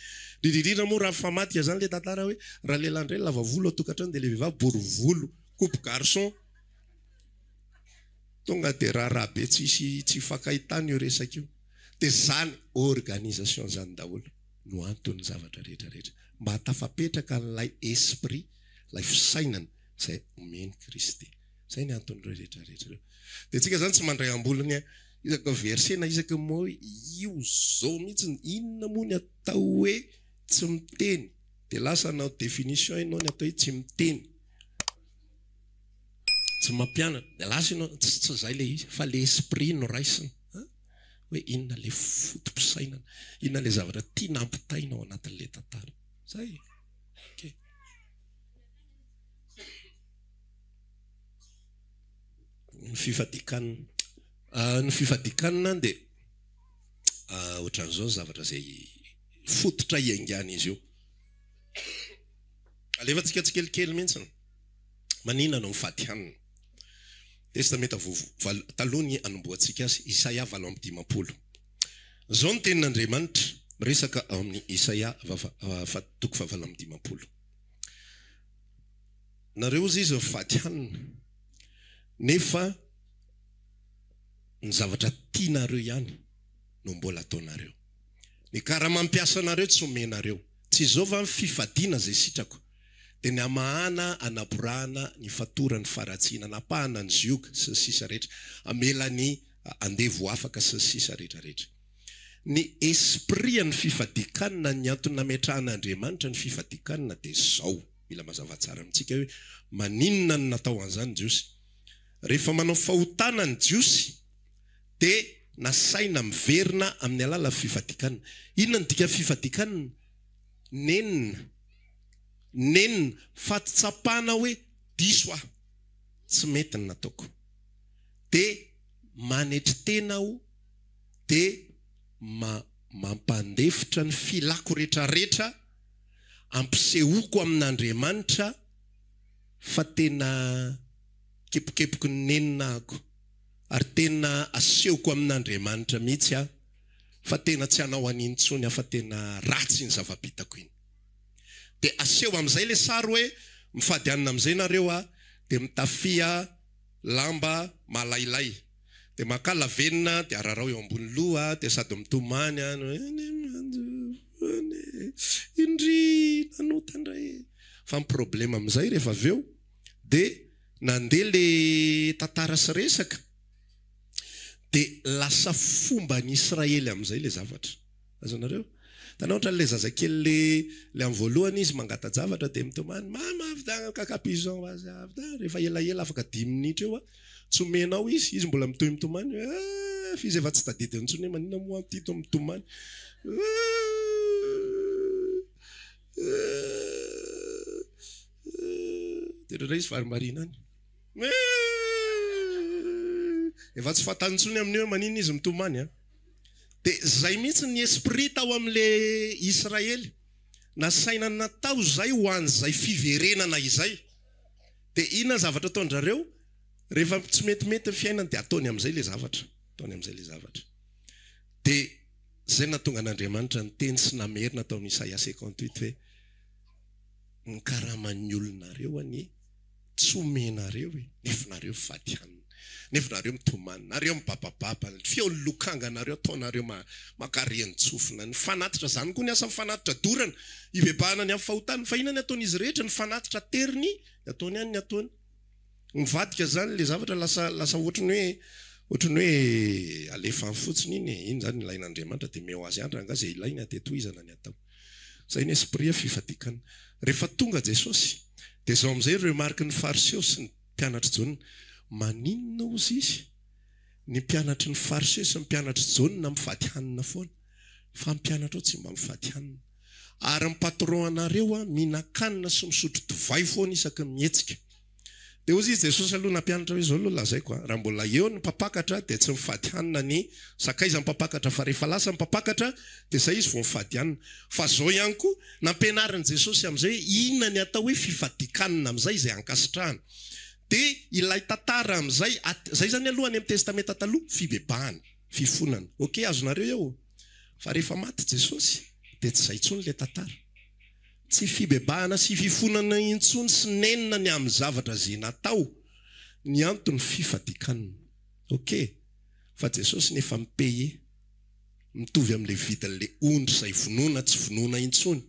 Indrindra indrindra moa raha mifamadika izany ilay tantara hoe raha lehilahy indray lava volo ao tokantrano dia ilay vehivavy bory volo, coupe garçon. Tonga dia raharaha be tsisy tsy ifankahitana io resaka io. Dia izany organisation izany daholo no anton'ny zavatra rehetra rehetra. Mba hahatafapetraka an'ilay esprit, ilay fisainana izay omen'i Kristy. Izay ny anton'ireo rehetra rehetra ireo. Dia tsika izany tsy mandray ambolony isaka verset na isaka mot hoe io izao mihitsy, inona moa ny atao hoe tsy miteny? Dia lasa hanao définition ianao ny atao hoe tsy miteny. Tsy mampianatra. Dia lasa ianao, tsy tsy izay ilay izy fa ilay esprit no raisina. Hoe inona ilay foto-pisainana, inona ilay zavatra tiana ampitaina ao anatin'ilay tantara. Izay e. Ok. Ny fifadian-kanina. Ny fifadian-kanina dia ohatran'izao ny zavatra izay fototra iaingan'izy io. Alefantsika tsikelikely mihitsy. Maninona no mifady hanina? Testamenta Vaovao, taloha ny hanombohantsika azy, Isaia 58. Izao no tenin'Andriamanitra miresaka ao amin'ny Isaia toko fahavalo amby dimampolo. Nareo hozy izy mifady hanina, nefa ny zavatra tianareo ihany no mbola ataonareo. Ny karamam-piasanareo tsy omenareo. Tsy izao va ny fifadiana izay sitrako? Dia ny hamahana, hanaborahana ny fatoran'ny faharatsiana, hanapahana ny zioga, sy ny sisa rehetra, hamela ny andevo ho afaka, sy ny sisa rehetra rehetra. Ny esprit an'ny fifadian-kanina, ny antony nametrahan'Andriamanitra ny fifadian-kanina dia izao. Mila mazava tsara amintsika hoe maninona no natao an'izany ny Jiosy. Rehefa manao fahotana ny Jiosy dia nasaina miverina amin'ny alalan'ny fifadian-kanina. Inona no dikan'ny fifadian-kanina? Nenina. Nenina. Fahatsapana hoe diso aho. Tsy mety ny nataoko. Dia manetry tena aho dia mampandefitra ny filako retraretra ampisehoako amin'Andriamanitra fa tena kepokepoky ny nenina ako ary tena asehoko amin'Andriamanitra mihitsy aho fa tena tsy hanao an'iny intsony aho fa tena ratsy iny zava-bitako iny. Dia aseho amin'izay ilay sary hoe mifady hanina amin'izay nareo a, dia mitafia lamba malailay. Dia makà lavenona dia ararao eo ambony loha dia sady mitomany an, indry nanota indray e. Fa ny problème amin'izay rehefa avy eo dia nandeha le tantara sy resaka dia lasa fomban'ny Israely amin'izay le zavatra. Azonareo? Hitanao ohatran'ilay zazakely le le amin'ny voalohany izy mangata-javatra dia mitomany, mama avy kaka pigeon azy avy rehefa elaela afaka dimy minitra eo tsy omenao izy, izy mbola mitohy mitomany, eh, fa izy efa tsy tadidiny intsony hoe maninona moa aho ity to mitomany, dia indraindray izy varimbariana any. Efa tsy fantany intsony amin'io hoe maninona izy mitomany an. Dia izay mihitsy ny esprit tao amin'ilay Israely. Nasaina natao izay ho an'izay fiverenana izay. Dia inona ny zavatra ataon-drareo? Rehefa tsy metimety ny fiainany dia ataony amin'izay ilay zavatra. Ataony amin'izay ilay zavatra. Dia izay no nahatonga an'Andriamanitra niteny sy namerina tao amin'ny Isaia 58 hoe, Ny karaman'ny olonareo anie tsy omenareo e, nefa nareo mifady hanina, nefa nareo mitomany, nareo mibabababa, ny feon'ny lokanganareo ataonareo mankarenin-tsofina, ny fanatitra, zany koa ny asan'ny fanatitra dorana, hibebahana ny amin'ny fahotana, fa inona ny ataon'izy rehetra, ny fanatitra ateriny, ny ataony ihany ny ataony, mivadika zany le zavatra lasa lasa ohatry ny hoe ohatry ny hoe alefany fotsiny iny e, iny zany ilain'Andriamanitra dia omeo azy ihany rangaha zay ilainy dia tohizana ny atao. Zay ny esprit fifadian-kanina. Rehefa tonga Jesosy, dia izao amin'izay remarque ny fariseo sy ny mpianatr'i Jaona, maninona ozy izy ny mpianatry ny fariseo sy ny mpianatr'i Jaona mifady hanina foana, fa ny mpianatrao tsy mba mifady hanina. Ary ny patron anareo mihinan-kanina sy misotro divay foana isaky ny mihetsika. Dia hozy izy Jesosy aloha nampianatra hoe izao aloha lazaiko a, raha mbola eo ny mpampakatra dia tsy mifady hanina ny sakaiza ny mpampakatra fa rehefa lasa ny mpampakatra dia izay izy vao mifady hanina. Fa izao ihany koa, nampianarin'i Jesosy amin'izay hoe inona ny atao hoe fifadian-kanina amin'izay izay ankasitrahana. Dia ilay tantara amin'izay, izay izany aloha any amin'ny Testamenta Taloha, fibebahana, fifonana. Ok, azonareo eo? Fa rehefa maty Jesosy dia tsy izay intsony ilay tantara. Tsy fibebahana sy fifonana intsony sy nenina ny amin'ny zavatra ze natao ny antony fifadikanina. Ok, fa Jesosy nefa mi-payer mitovy amin'le vidin'le ondry izay vonoina tsy vonoina intsony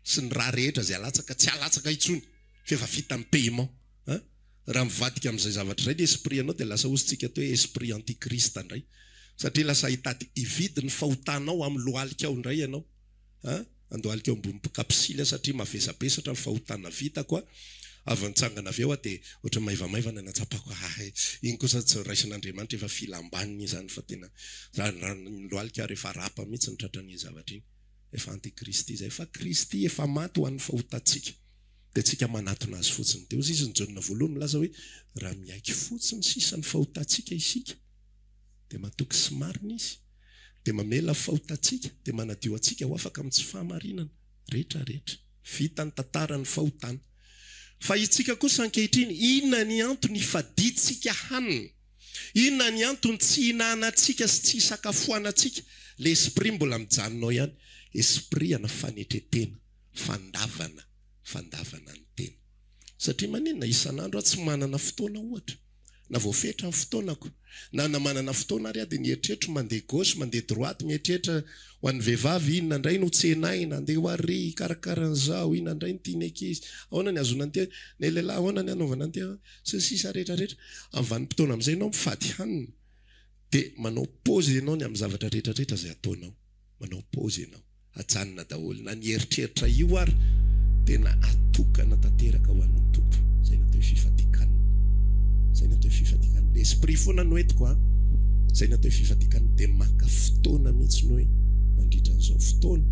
sy ny ra rehetra izay alatsaka tsy alatsaka intsony f'efa vita ny paiement an! Raha mivadika amin'izay zavatra izay ny esprit anao dia lasa hozy tsika atao hoe esprit antichrist indray satria lasa hitady hividy ny fahotanao amin'ny lohalikao indray ianao an! Andohalika eo ambony kapsily aho satria mavesabesatra ny fahotana vitako a! Avy nitsangana avy eo aho dia ohatran'ny maivamaivana nahatsapako ahy iny kosa tsy raisin'Andriamanitra efa filam-baniny izany fa tena raha ny lohalika ary efa rapa mihitsy ny tratran'iny zavatra iny. Efa antikristy izay fa Kristy efa maty ho an'ny fahotantsika dia tsika manatona azy fotsiny. Dia hozy izy ny Jaona voalohany milaza hoe raha miaiky fotsiny sisa ny fahotantsika isika dia matoky sy marina izy dia mamela fahotantsika, dia manadio antsika ho afaka amin'ny tsy fahamarinana rehetra rehetra. Vita ny tantaran'ny fahotana. Fa itsika kosa ankehitriny, inona ny antony ifadiantsika hanina? Inona ny antony tsy ihinanantsika sy tsy isakafoanantsika? Le esprit mbola mijanona ao ihany. Esprit ana fanetretena, fandavana, fandavana ny tena. Satria maninona? Isan'andro aho tsy manana fotoana ohatra. Na voafetra ny fotoanako, na na manana fotoana ary aho dia ny eritreritro mandeha gauche, mandeha droite, mieritreritra ho an'ny vehivavy inona indray no tsenaina, andeha ho ary hikarakara an'izao, inona indray no tian'ny ankizy, ahoana ny hahazoana an'ity, ny lehilahy ahoana ny hanaovana an'ity, sy ny sisa rehetra rehetra. Amin'ny vanim-potoana amin'izay ianao mifady hanina dia manao pause ianao ny amin'ny zavatra rehetra rehetra izay ataonao. Manao pause ianao. Ajanona daholo na ny eritreritra io ary tena atokana tanteraka ho an'ny Tompo. Zay ny atao hoe fifadikanina. Zay ny atao hoe fifadikanina. Esprit foana no entiko an. Zay ny atao hoe fifadikanina. Dia maka fotoana mihitsy ny hoe mandritra an'izao fotoana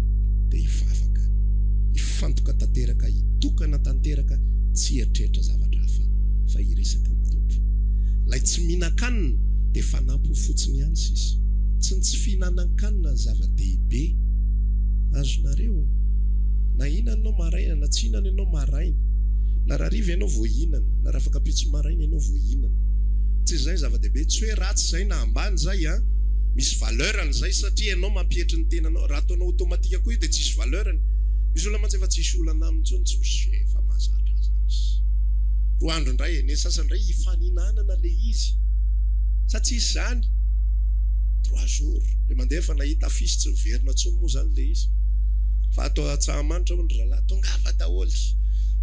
dia hivavaka. Hifantoka tanteraka, hitokana tanteraka, tsy hieritreritra zavatra hafa fa hiresaka amin'ny Tompo. Ilay tsy mihinan-kanina dia fanampiny fotsiny ihany sisa. Tsy ny tsy fihinanan-kanina ny zava-dehibe. Azonareo? Na hihinana ianao maraina, na tsy hihinana ianao maraina, na rahariva ianao vao hihinana, na rahafakampitso maraina ianao vao hihinana. Tsy izay ny zava-dehibe. Tsy hoe ratsy izay na ambany izay an! Misy valeur-ny izay satria ianao mampietry ny tenanao. Raha ataonao automatique koa io dia tsisy valeur-ny. Misy olona mantsy efa tsisy olana aminy intsony, tsy misy, efa mahazatra azy izany. Roa andro indray e! Ny sasany indray hifaninanana ilay izy. Sa tsisy izany? 23 jours. Le mandeha efa nahita affiche tsy miverina tsony moa zany le izy. Fa ato Antsahamanitra hono ry zalahy tongava daholo.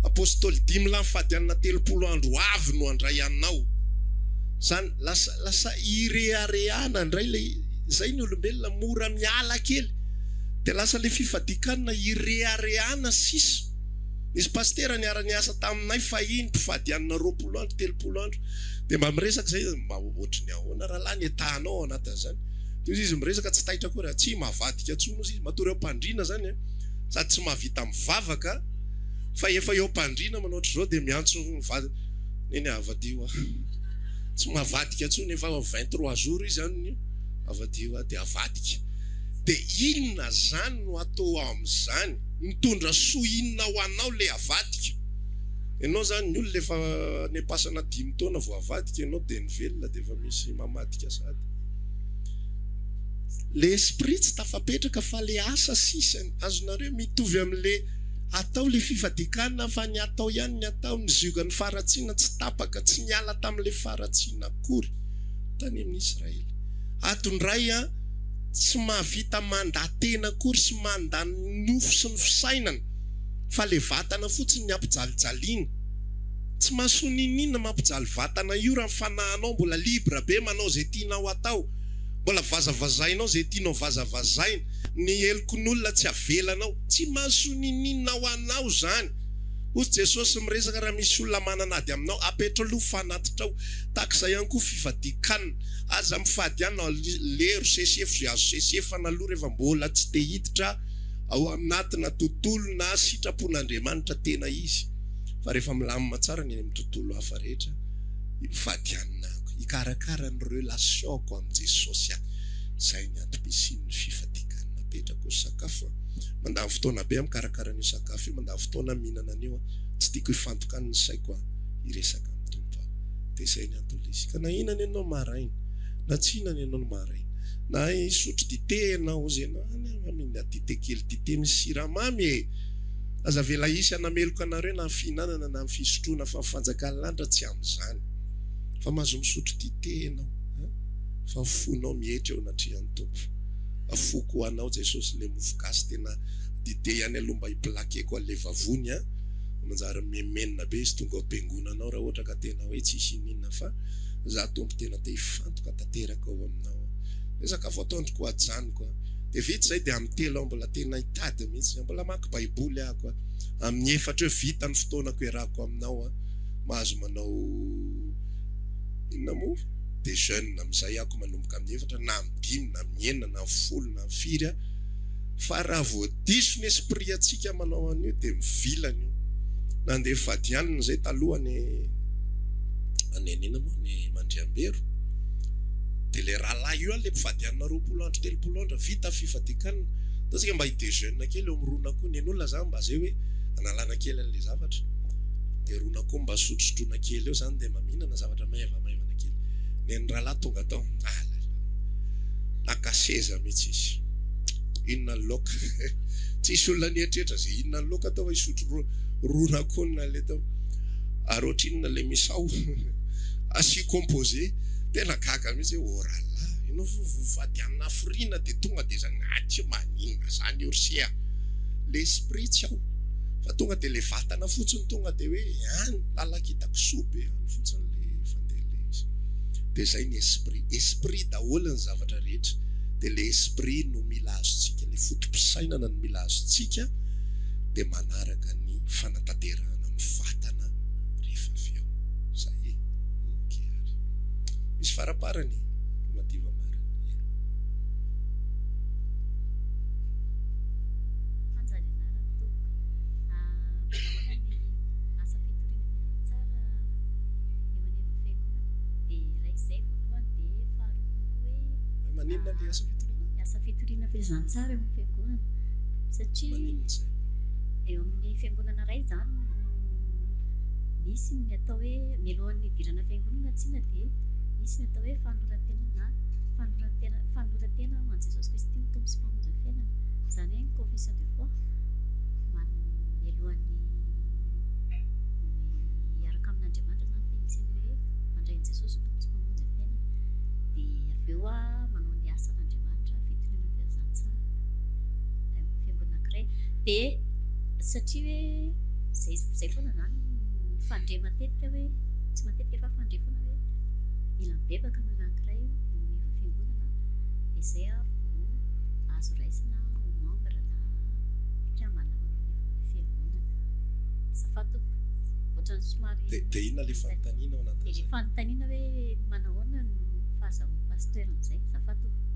Apostoly dimy lahy mifady hanina 30 andro ho avy no handray anao. Zany lasa lasa ireharehana ndray le zay ny olombelona mora miala kely. De lasa le fifadian-kanina ireharehana sisa. Nisy pasitera niara niasa taminay fahiny mpifady hanina 20 andro 30 andro. Dia mba miresaka izay izy, mba ohatry ny ahoana rahalahy ny état-nao ao anatin'izany? Dia hoy izy miresaka tsy taitra akory, tsy mahavadika intsony hozy izy, matory eo am-pandriana izany an, sady tsy mahavita mivavaka fa efa eo am-pandriana manao ohatr'izao dia miantso ny vadiny, neny avadio aho, tsy mahavadika intsony, efa 23 jours izy any, avadio aho, dia avadika. Dia inona izany no atao amin'izany? Mitondra soa inona ho anao ilay avadika? Ianao zany ny olona efa nepasana dimy taona vao avadika ianao dia ny velona dia efa misy mamadika sahady. Le esprit tsy tafapetraka fa le asa sisany azonareo mitovy amle atao le fifadikanina fa ny atao ihany ny atao ny ziogan'ny faharatsiana tsy tapaka tsy niala tamle faharatsiana akory tany amin'ny Israely. Ato ndray an tsy mahavita mandà tena akory sy mandà ny nofo sy ny fisainana. Fa le vatana fotsiny ny ampijalijaliana. Tsy mahasoa n'inon'inona mampijaly vatana io raha ny fanahinao mbola libre be manao izay tianao atao. Mbola vazavazainao izay tianao vazavazaina. Ny helokin'olona tsy avelanao. Tsy mahasoa n'inon'inona ho anao izany. Hoy Jesosy miresaka raha misy olona manana ady aminao, apetrao aloha fanatitrao. Tahaka izay ihany koa fifadian-kanina. Aza mifady hanina, lero, sesefo izay azo sesefana aloha rehefa mbola tsy te hiditra. ao anatina tontolo na sitrapon'Andriamanitra tena izy, fa rehefa milamina tsara ny any amin'ny tontolo hafa rehetra, mivady hanina aho, hikarakara ny relation-ko amin'i Jesosy aho, izay ny antom-pisian'ny fifadian-kanina. Apetrako ny sakafo an, mandany fotoana be aho mikarakara an'io sakafo io, mandany fotoana aho mihinana an'io an, tsy tiako hifantoka any ny saiko an, hiresaka amin'ny Tompo aho, dia izay ny anton'ilay izy. Ka na hihinana ianao maraina, na tsy hihinana ianao ny maraina, Na hisotro dite ianao ozy ianao any aho mihinana dite kely dite misy siramamy e! Aza avela hisy hanameloka anareo na amin'ny fihinanana na amin'ny fisotroana fa ny fanjakan'ny lanitra tsy amin'izany. Fa mahazo misotro dite ianao an! Fa ny fonao mietry eo anatrehan'ny Tompo. Afoko ho anao Jesosy le mofo gasy tena dite ihany aloha mba hi-plaquer-ko an'le vavony an! Manjary mihemenina be izy tonga ao am-piangonana ao raha ohatra ka tena hoe tsisy ininona fa Za Tompo tena te hifantoka tanteraka ao aminao aho. Ilay sakafo atoandroko ajanoko an. Dia vita izay dia amin'ny telo aho mbola tena hitady mihitsy. Mbola hamaky baiboly aho an. Amin'ny efatra eo vita ny fotoanako iarahako aminao an. Mahazo manao inona moa? Déjeune amin'izay aho manomboka amin'ny efatra na amin'ny dimy na amin'ny enina na amin'ny folo na amin'ny firy an. Fa raha vao diso ny esprit antsika manao an'io dia mivilana io. Nandeha fadianina izay taloha any any inona moa ny Mandriambero dia ilay rahalahy io ihany ilay mpifady hanina 20 andro 30 andro vita fifadian-kanina. Ataontsika mba hi-déjeune kely eo amin'ny ron'akoho ny an'olona izany mba izay hoe analana kely an'ilay zavatra. Dia ron'akoho mba sotrosotroina kely eo izany dia mba mihinana zavatra maivamaivana kely. Ny an'ny rahalahy tonga tao, ah là là, naka seza mihitsy izy. Inona ny laoka? Tsisy olona nieritreritra izay inona ny laoka tao fa hisotro ron'akoho no naleha tao. Ary ohatrinona ilay misao? Asio composé. Tena gaga mihitsy hoe oh rahalahy, ianao ve vovady hanina hafiriana dia tonga dia zany, ah tsy maninona zany io ry se a. L'esprit tsy ao fa tonga dia ilay vatana fotsiny tonga dia hoe any lalan-kitakisoa be any fotsiny ilay fandeha ilay izy. Dia izay ny esprit. Esprit daholo ny zavatra rehetra. Dia ilay esprit no mila azontsika, ilay foto-pisainana no mila azontsika dia manaraka ny fanatanterahana amin'ny vatana rehefa avy eo. Zay e. Ok ary. Misy faraparany e. Madiva marina e. Fanja ny anarako tompoko. Manahoana ny asa fitoriana filazantsara eo anivon'ny fiangonana? Dia iray izay voalohany dia faharoa kokoa hoe. Maninona ilay asa fitoriana? Ny asa fitoriana filazantsara eo amin'ny fiangonana satria. Maninona izay? Eo amin'ny fiangonana iray izany no misy ny atao hoe mialohan'ny hidirana fiangonana tsinona dia misy ny atao hoe fanoloran-tena na fanoloran-tena fanoloran-tena ho an'i Jesosy Kristy ho Tompo sy Mpamonjy ny fiainana. Izany hoe ny confession de foi man mialohan'ny miaraka amin'Andriamanitra izany dia misy ny hoe mandray an'i Jesosy ho Tompo sy Mpamonjy ny fiainana. Dia avy eo manao ny asan'Andriamanitra. Dia satria hoe izay izay foana izany no fandre matetika hoe, tsy matetika fa fandre foana hoe mila mibebaka ny olona anankiray eo anivon'ny fiangonana dia izay vao azo raisina ho membre na mpikambana ao anivon'ny fiangonana. Azafady tompoko, ohatran'ny somary. Dia dia inona ilay fanontaniana ao Dia anatin'izay? ilay fanontaniana hoe manahoana no fahazahoan'ny pasteur an'izay? Azafady tompoko.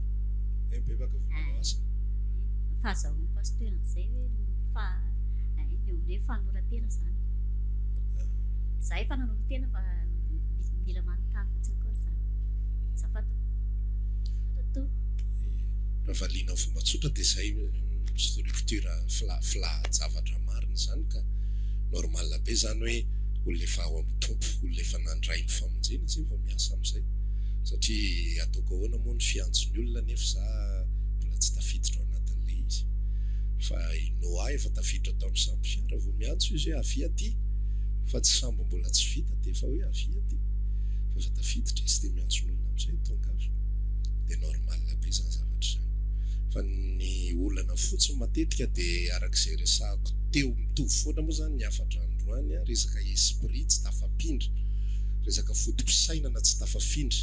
Hoe mibebaka vao manao asa? Ny fahazahoan'ny pasteur an'izay hoe ny fa ny eo amin'ny hoe fanoloran-tena izany. Za efa nanolo-tena fa mila manontany fotsiny koa izany. Azafady tompoko. Misaotra tompoko. Raha valiana amin'ny fomba tsotra dia izay structure filaha-javatra marina izany ka. Normal be izany hoe olona efa ao amin'ny Tompo, olona efa nandray ny famonjena izay vao miasa amin'izay. Satria ataoko ahoana moa ny fiantso ny olona nefa za mbola tsy tafiditra ao anatin'ilay izy. Fa i Noah efa tafiditra tao amin'ny sambo fiara vao miantso izy hoe avia aty fa tsy sambo mbola tsy vita dia efa hoe avia aty. Fa efa tafiditra izy dia miantso ny olona amin'izay hoe tongava. Dia normal be izany zavatra izany. Fa ny olana fotsiny matetika dia araka izay resahako teo mitovy foana moa izany ny hafatra androany, resaka esprit tsy tafapindra, resaka foto-pisainana tsy tafafindra.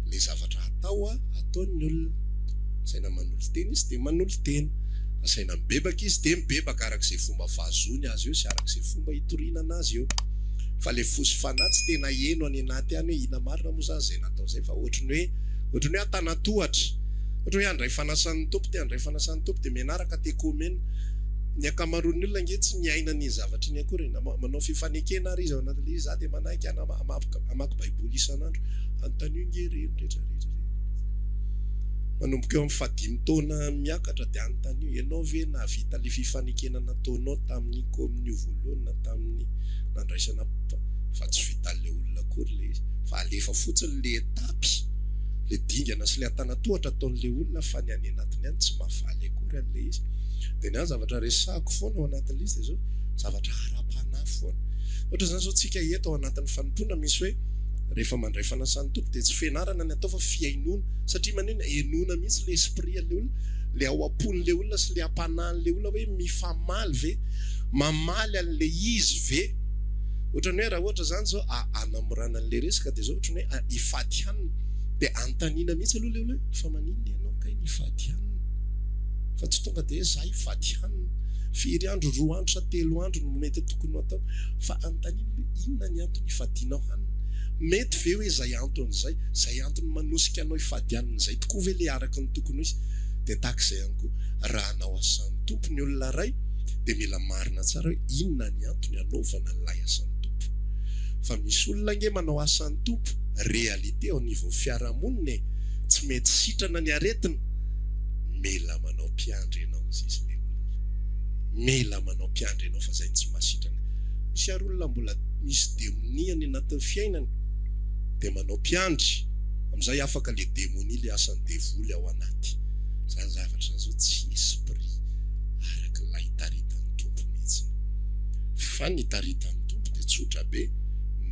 Ilay zavatra atao ataon'ny olona. Asaina manolo-tena izy dia manolo-tena. Asaina mibebaka izy dia mibebaka araka izay fomba fahazoany azy eo sy araka izay fomba hitoriana anazy eo. Fa ilay fo sy fanahy tsy tena heno any anaty any hoe inona marina moa izany izay natao izay fa ohatry ny hoe ohatry ny hoe antanantohatra. Ohatra hoe handray fanasan'ny Tompo te handray fanasan'ny Tompo dia mianara katekomena. Ny ankamaroan'ny olona ange tsy miaina an'iny zavatra iny akory e. Na manao fifanekena ary izy ao anatin'ilay izy, za dia manaiky hamaky baiboly isan'andro. Anontanio ange ireny rehetra rehetra ireny. Manomboka eo amin'ny fahadimy taona miakatra dia anontanio, ianao ve nahavita ilay fifanekena nataonao tamin'ny kominio voalohany na tamin'ny nandraisana fa tsy vitan'ilay olona akory ilay izy fa alefa fotsiny ilay étape, ilay dingana sy ilay antanantohatra ataon'ilay olona fa ny any anatiny any tsy mahavaly akory an'ilay izy. Dia ny ahy zavatra resahako foana ao anatin'ilay izy dia izao, zavatra ara-panahy foana. Ohatra izany izao tsika eto ao anatin'ny fanompoana misy hoe rehefa mandray fanasan'ny Tompo dia tsy fianarana ny atao fa fihainoana. Satria maninona? Henoina mihitsy ilay esprit an'ilay olona, ilay ao am-pon'ilay olona sy ilay am-panahin'ilay olona hoe mifamaly ve? Mamaly an'ilay izy ve? Ohatran'ny hoe raha ohatra izany izao hanamorana an'ilay resaka dia izao ohatran'ny hoe hifady hanina dia anontaniana mihitsy aloha ilay olona hoe fa maninona ianao kay no hifady hanina? Fa tsy tonga dia hoe za hifady hanina. Firy andro, roa andro sa telo andro no mety tokony ho atao? Fa anontaniana aloha hoe inona ny antony hifadianao hanina? Mety ve hoe izay antony izay? Izay antony manosika anao hifady hanina izay tokoa ve ilay araka ny tokony ho izy? Dia tahaka izay ihany koa, raha hanao asan'ny Tompo ny olona iray dia mila marina tsara hoe inona ny antony hanaovana an'ilay asan'ny Tompo. Fa misy olona ange manao asan'ny Tompo, réalité ao anivon'ny fiarahamonina e, tsy mety sitrana ny aretina, mila manao mpiandry enao izy izy le olona, mila manao mpiandry enao fa zay no tsy mahasitrana. Misy ary olona mbola misy demonia any anatin'ny fiainany dia manao mpiandry, amin'izay afaka le demonia le asan'ny devoly ao anaty. Zany zavatra zany zao tsy esprit araka ilay itaritan'ny Tompo mihitsiny. Fa ny itaritan'ny Tompo dia tsotra be,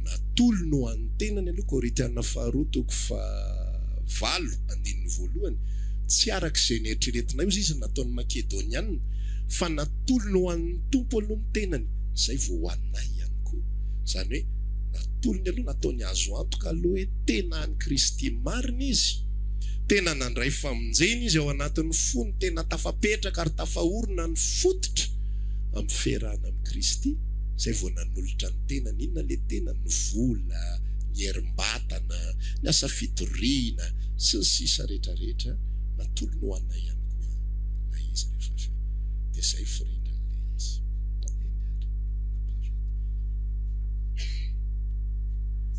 natolony ho an'ny tenany aloha, Korintiana faharoa toko fahavalo andininy voalohany, tsy araka izay neritreretinay hozy izy nataon'ny Makedoniana, fa natolony ho an'ny Tompo aloha ny tenany, izay vao ho anay ihany koa. Izany hoe natolony aloha, nataony azo antoka aloha hoe tena an'i Kristy marina izy, tena nandray famonjena izy ao anatin'ny fony, tena tafapetraka ary tafaorina ny fototra amin'ny fiarahana amin'i Kristy, izay vao nanolotra ny tenany, inona ilay tenany? Ny vola, ny herim-batana, ny asa fitoriana, sy ny sisa rehetra rehetra, natolony ho anay ihany koa ilay izy rehefa avy eo. Dia izay firindran'ilay izy. Eny ary, anabavy ato.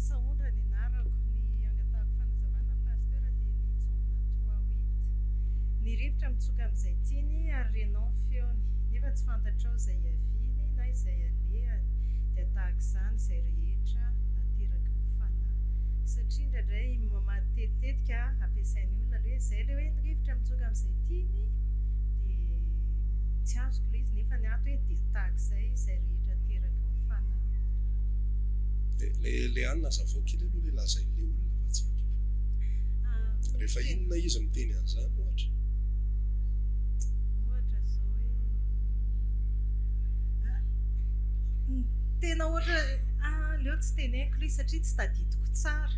Sahondra ny anarako. Ny angatahako fanazavana Pasteur dia ny Jaona 3 8. Ny rivotra mitsoka amin'izay tiany ary renao ny feony, nefa tsy fantatrao izay hiaviany na izay alehany, dia tahaka izany izay rehetra nateraky ny Fanahy. Satria indraindray matetitetika ampiasain'ny olona ilay hoe izay ilay hoe ny rivotra mitsoka amin'izay tiany dia tsy azoko ilay izy nefa ny ato hoe dia tahaka izay izay rehetra ateraky ny Fanahy. Le le anona azavao kely aloha le lazain'le olona fa tsy haiko. Rehefa inona izy miteny an'izany ohatra? Ohatra izao hoe. Ohatra ah aleo tsy teneniko ilay izy satria tsy tadidiko tsara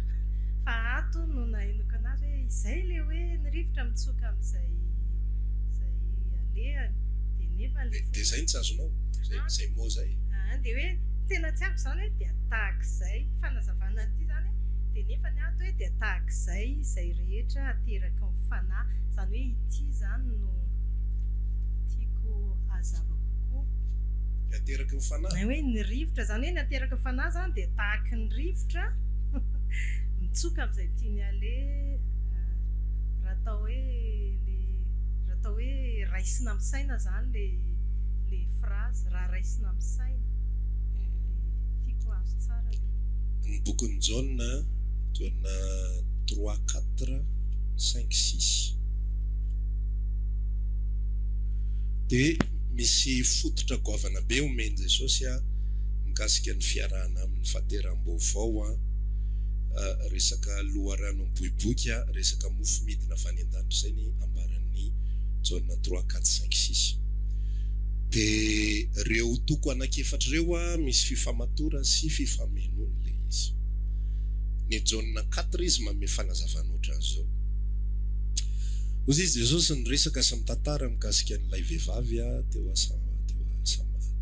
fa ato no nahenoiko anazy hoe izay ilay hoe ny rivotra mitsoka amin'izay izay alehany dia nefa ilay Dia izay no tsy azonao? Izay izay mot izay? Ah dia hoe tena tsy haiko izany hoe dia tahak'izay fanazavana an'ity izany dia nefa ny ato hoe dia tahak'izay izay rehetra ateraky ny fanahy izany hoe ity izany no tiako hazava kokoa. Ny ateraky ny fanahy. Hoe ny rivotra, izany hoe ny ateraky ny fanahy izany dia tahaky ny rivotra mitsoka amin'izay tiany aleha, raha atao hoe le raha atao hoe raisina amin'ny saina izany le le phrase, raha raisina amin'ny saina dia tiako azo tsara le. Ny bokin'i Jaona, Jaona trois quatre cinq six. Dia misy fototra goavana be omen'i Jesosy mikasika ny fiarahana aminy, fahateram-baovao, resaka loharano miboiboika, resaka mofo midina avy any an-danitra, izay ny ambaran'ny Jaona trois quatre cinq six. Dia ireo toko anankiefatra ireo misy fifamatorany sy fifamenoany ilay izy. Ny Jaona quatre izy manome fanazavana ohatran'izao. Hoy izy, Jesosy niresaka sy mitantara mikasika an'ilay vehivavy teo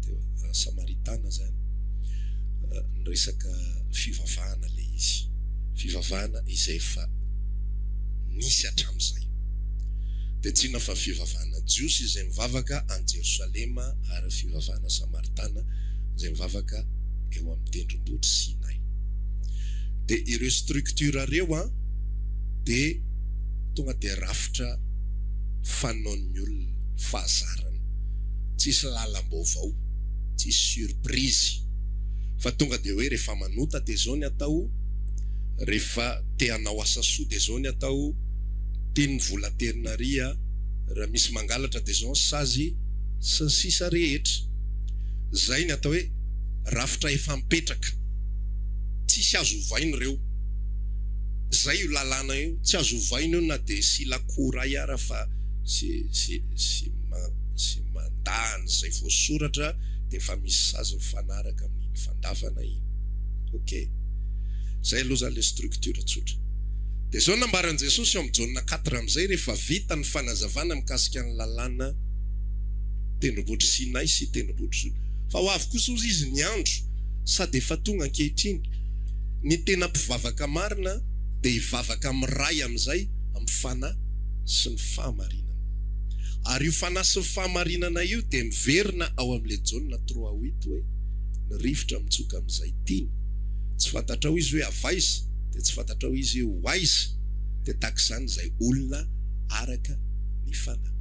teo Samaritana izany, niresaka fivavahana ilay izy, fivavahana izay efa nisy hatramin'izay. Dia tsy inona fa fivavahana jiosy izay mivavaka any Jerosalema ary fivavahana samaritana izay mivavaka eo amin'ny tendrombohitr'i Sinay. Dia ireo structure ireo an, dia tonga dia rafitra fanaon'ny olona, fahazarana. Tsisy lalam-baovao, tsisy surprise fa tonga dia hoe rehefa manota dia izao ny atao, rehefa te hanao asa soa dia izao ny atao, tian'ny vola aterina ary, raha misy mangalatra dia izao ny sazy, sy ny sisa rehetra. Izay ny atao hoe rafitra efa mipetraka. Tsisy azo ovaina ireo. Zay io lalàna io, tsy azo ovaina io na dia silakoa iray ara fa sy sy sy sy mandà an'izay voasoratra dia efa misy sazy mifanaraka amin'iny fandavana iny. Ok. Zay aloha zany le structure tsotra. Dia zao nambaran'i Jesosy ao amin'ny Jaona quatre amin'izay rehefa vita ny fanazavana mikasika ny lalàna tendrombohitr'i Sinay sy tendrombohitr'i Fa ho avy kosa hozy izy ny andro sady efa tonga ankehitriny Ny tena mpivavaka marina dia hivavaka amin'ny Ray amin'izay amin'ny fanahy sy ny fahamarinana. Ary io fanahy sy ny fahamarinana io dia miverina ao amin'ilay Jaona trois huit hoe ny rivotra mitsoka amin'izay tiany. Tsy fantatrao izy hoe avy aiza dia tsy fantatrao izy hoe ho aiza. Dia tahaka izany izay olona araka ny fanahy.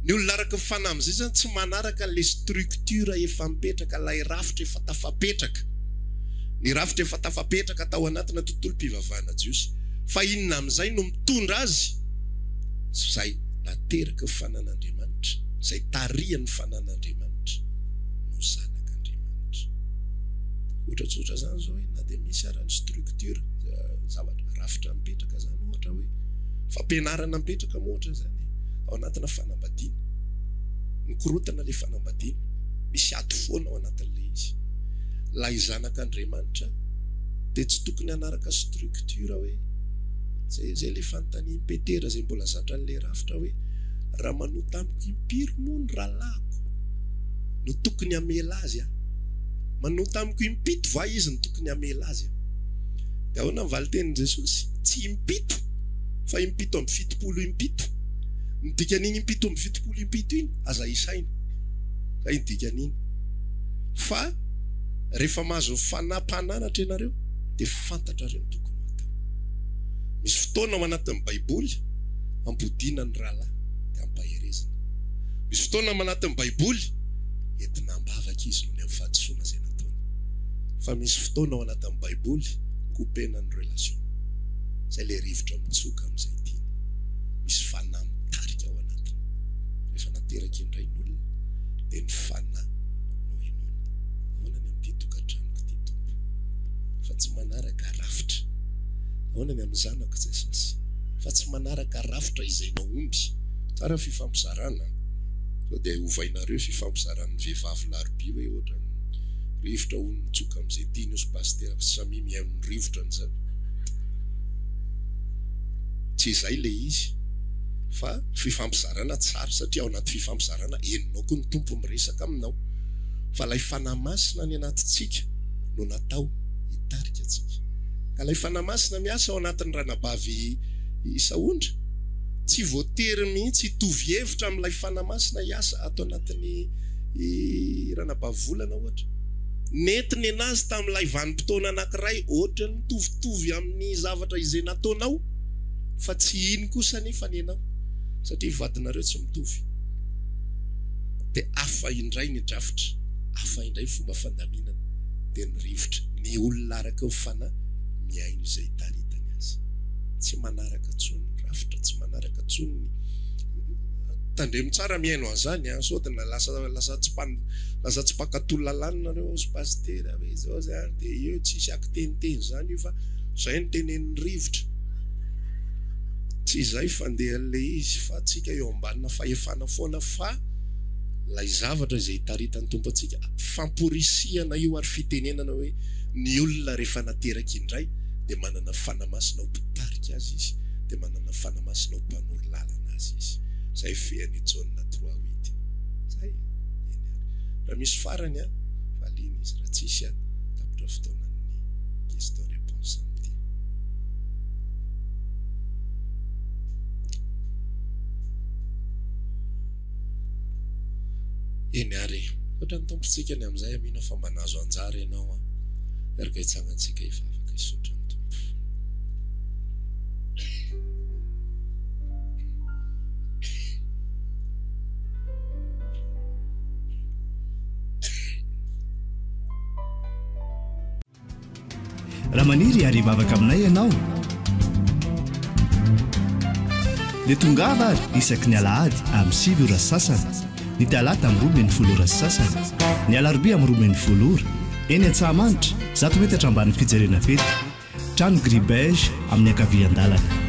Ny olona araka ny fanahy amin'izay izany tsy manaraka ilay structure efa mipetraka, ilay rafitra efa tafapetraka. Ny rafitra efa tafapetraka tao anatina tontolom-pivavahana jiosy. Fa inona amin'izay no mitondra azy? Izay nateraky ny fanan'Andriamanitra, izay tarihan'ny fanan'Andriamanitra no zanak'Andriamanitra. Ohatra tsotra izany izao hoe na dia misy ara ny structure, zavatra, rafitra mipetraka izany ohatra hoe fampianarana mipetraka moa ohatra izany ao anatina fanambadiana. Mikorontana ilay fanambadiana, misy ady foana ao anatin'ilay izy. Ilay zanak'Andriamanitra dia tsy tokony hanaraka structure hoe, zay zay ilay fanontanian'i Petera izay mbola zatra an'ilay rafitra hoe, raha manota amiko impiry moa ny rahalahiko no tokony hamela azy aho? Manota amiko impito va izy no tokony hamela azy aho? Dia ahoana ny valin-tenin'i Jesosy? Tsy impito fa impito amby fitopolo impito. Ny dikan'iny impito amby fitopolo impito iny aza isaina. Zay ny dikan'iny. Fa rehefa mahazo ny fanahy mpananatra ianareo dia fantatrareo ny tokony ho atao. Misy fotoana ao anatin'ny Baiboly ampodiana ny rahalahy dia ampaherezina. Misy fotoana ao anatin'ny Baiboly entina am-bavaka izy noho ny amin'ny fahadisoana izay nataony. Fa misy fotoana ao anatin'ny Baiboly couper-na ny relation. Izay ilay rivotra mitsoka amin'izay tiany. Misy fanahy mitarika ao anatiny. Rehefa nateraka indray ny olona dia ny fanahy no henoina. Ahoana ny amin'ity tokantranoko ity Tompo? Fa tsy manaraka rafitra. Ahoana ny amin'ny zanako Jesosy? Fa tsy manaraka rafitra izay mahomby. Tsara ny fifampizarana an! Sao dia ovainareo fifampizaran'ny vehivavy larobia hoe ohatran'ny Rivotra hono mitsoka amin'izay tiany hozy pasitera fa samia mihaino ny rivotra ny zany. Tsy izay ilay izy fa fifampizarana tsara satria ao anaty fifampizarana henonao koa ny Tompo miresaka aminao. Fa ilay Fanahy Masina any anatintsika no natao hitarika antsika. Ka ilay Fanahy Masina miasa ao anatin'ny ranabavy Isahondra tsy voatery mihitsy hitovy hevitra amin'ilay Fanahy Masina hiasa ato anatin'ny ranabavy Volana ohatra. Nety nenazy tamin'ilay vanim-potoana anankiray ohatran'ny mitovitovy amin'ny zavatra izay nataonao fa tsy iny kosa anefa ny enao satria vadinareo tsy mitovy. Dia hafa indray ny drafitra, hafa indray ny fomba fandaminana, dia ny rivotra, ny olona araka ny fanahy mihaino izay itaritany azy. Tsy manaraka intsony ny rafitra, tsy manaraka intsony ny. Tandremo tsara mihaino an'izany an, sao dia lasa lasa tsy lasa tsy mpankatò lalàna nareo hozy pasitera hoe izao zany dia eo tsisy akiteniteny zany io fa zay no tenenin'ny rivotra. Tsy izay fandehan'ilay izy fa tsika eo ambanina fahefana foana fa ilay zavatra izay itaritan'ny Tompo antsika famporisihana io ary fitenenana hoe ny olona rehefa nateraka indray dia manana Fanahy Masina ho mpitarika azy izy dia manana Fanahy Masina ho mpanoro lalana azy izy. Zay fean'i Jaona trois huit. Zay e. Eny ary. Raha misy farany an, valiana izy, raha tsisy an, tapitra fotoanan'ny question réponse amin'ity. Eny ary e. Misaotra ny Tompo tsika ny amin'izay, mino aho fa mba nahazo anjara ianao an. Hiaraka hitsangantsika hivavaka hisaotra ny Tompo. Raha maniry ary hivavaka aminay ianao dia tongava ary isaky ny alahady amin'ny 9 ora sasany, ny talata amin'ny 12 ora sasany, ny alarobia amin'ny 12 ora, eny Antsahamanitra, zato metatra ambanin'ny fijerena fety. Trano gris beige amin'ny ankavian-dalana.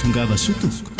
Tongava soa tompoko.